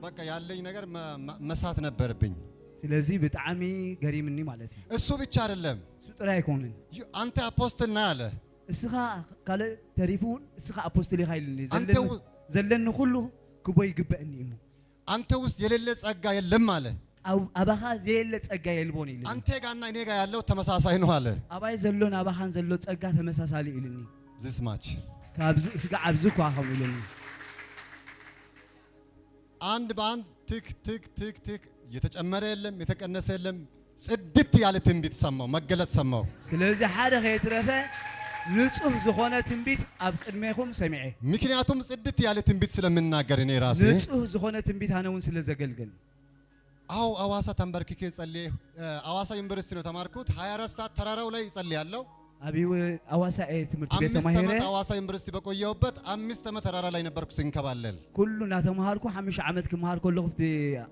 በቃ ያለኝ ነገር መ-፣ መ-፣ መሳት ነበረብኝ። ስለዚ ብጣዕሚ ገሪምኒ ማለት እዩ። እሱ ብቻ አይደለም። እሱ ጥራይ ኣይኮነን። ዩ-፣ አንተ አፖስትል ነህ አለ። እስኻ ካልእ ተሪፉ እውን እስኻ ኣፖስትል ኢኻ ኢሉኒ። ኣንተ ዘለኒ- ው- ዘለኒ ኩሉ ክቦ ይግበእኒ እዩ። አንተ ውስጥ የሌለ ጸጋ የለም አለ። ኣብ-፣ ኣባኻ ዘየለ ጸጋ የልቦን ኢሉኒ። አንተ ጋርና እኔ ጋር ያለው ተመሳሳይ ነው አለ። ኣባይ ዘሎ ናባኻን ዘሎ ጸጋ ተመሳሳሊ ኢሉኒ። ዚስ ማች ካብዚ ስጋ ኣብዚ እኳ ከም ኢሉኒ። አንድ በአንድ ትክ ትክ ትክ ትክ፣ የተጨመረ የለም፣ የተቀነሰ የለም። ጽድት ያለ ትንቢት ሰማው፣ መገለጥ ሰማው። ስለዚ ሓደ ከየትረፈ ንጹህ ዝኾነ ትንቢት ኣብ ቅድሜኹም ሰሚዐ። ምክንያቱም ጽድት ያለ ትንቢት ስለምናገር እኔ ራሴ ንጹህ ዝኾነ ትንቢት ኣነ እውን ስለ ዘገልግል። አው አዋሳ ተንበርክኬ ጸልየ፣ እ፣ አዋሳ ዩኒቨርሲቲ ነው ተማርኩት። ሃያ አራት ሰዓት ተራራው ላይ እጸልያለሁ። ኣብ ይው-፣ ኣዋሳ እየ ትምህርቲ ቤት አምስት ተማሂረ። ዓመት አዋሳ ዩኒቨርሲቲ በቆየሁበት አምስት ዓመት ተራራ ላይ ነበርኩ ስንከባለል። ኩሉ እናተምሃርኩ ሓሙሽተ ዓመት ክምሃር ከለኹ ኣብቲ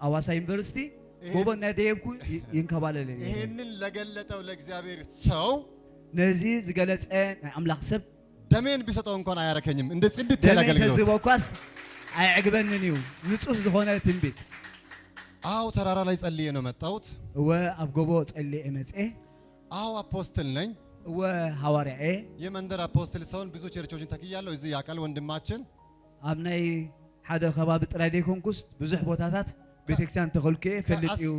ኣዋሳ ዩኒቨርሲቲ ይሄ- ጎቦ እናደየብኩ ይ-፣ ይንከባለል እየ። ይሄንን ለገለጠው ለእግዚአብሔር ሰው ነዚ ዝገለጸ ናይ ኣምላኽ ሰብ ደሜን ቢሰጠው እንኳን አያረከኝም። እንደ ጽድት ያለ ደመይ አገልግሎት። ተዝበኳስ ኣየዕግበንን እዩ። ንጹህ ዝኾነ ትንቢት። አው ተራራ ላይ ጸልዬ ነው መጣሁት። እወ ኣብ ጎቦ ጸልየ መጽኤ። አው አፖስትል ነኝ። እወ ሃዋርያ እየ። የመንደር አፖስትል ሰውን ብዙ ቸርቾችን ተክያለሁ። እዚህ ያውቃል ወንድማችን። ኣብ ናይ ሓደ ከባቢ ጥራይ ዘይኮንኩስ ብዙሕ ቦታታት ቤተክርስትያን ተኸልኩ እየ። ፈልጥ ከኣስ- እዩ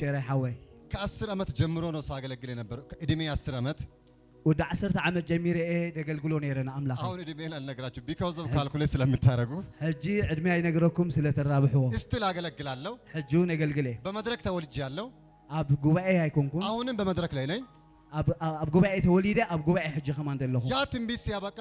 ቸራይ ሓወይ። ከአስር ዓመት ጀምሮ ነው ሳገለግል የነበረው። ከእድሜ አስር ዓመት። ወዲ ዓሰርተ ዓመት ጀሚረ እየ ደገልግሎ ነይረ ንኣምላኽ። አሁን እድሜን አልነግራችሁ because of calculate ስለምታረጉ። ሕጂ ዕድሜ ኣይነግረኩም ስለ ተራብሕዎ። ስትል አገለግላለሁ። ሕጂ እውን የገልግለ። በመድረክ ተወልጃለሁ። ኣብ ጉባኤ ኣይኮንኩን። አሁንም በመድረክ ላይ ነኝ። ኣብ፣ ኣብ ጉባኤ ተወሊደ ኣብ ጉባኤ ሕጂ ከማን ዘለኹ። ያ ትንቢት ሲያበቃ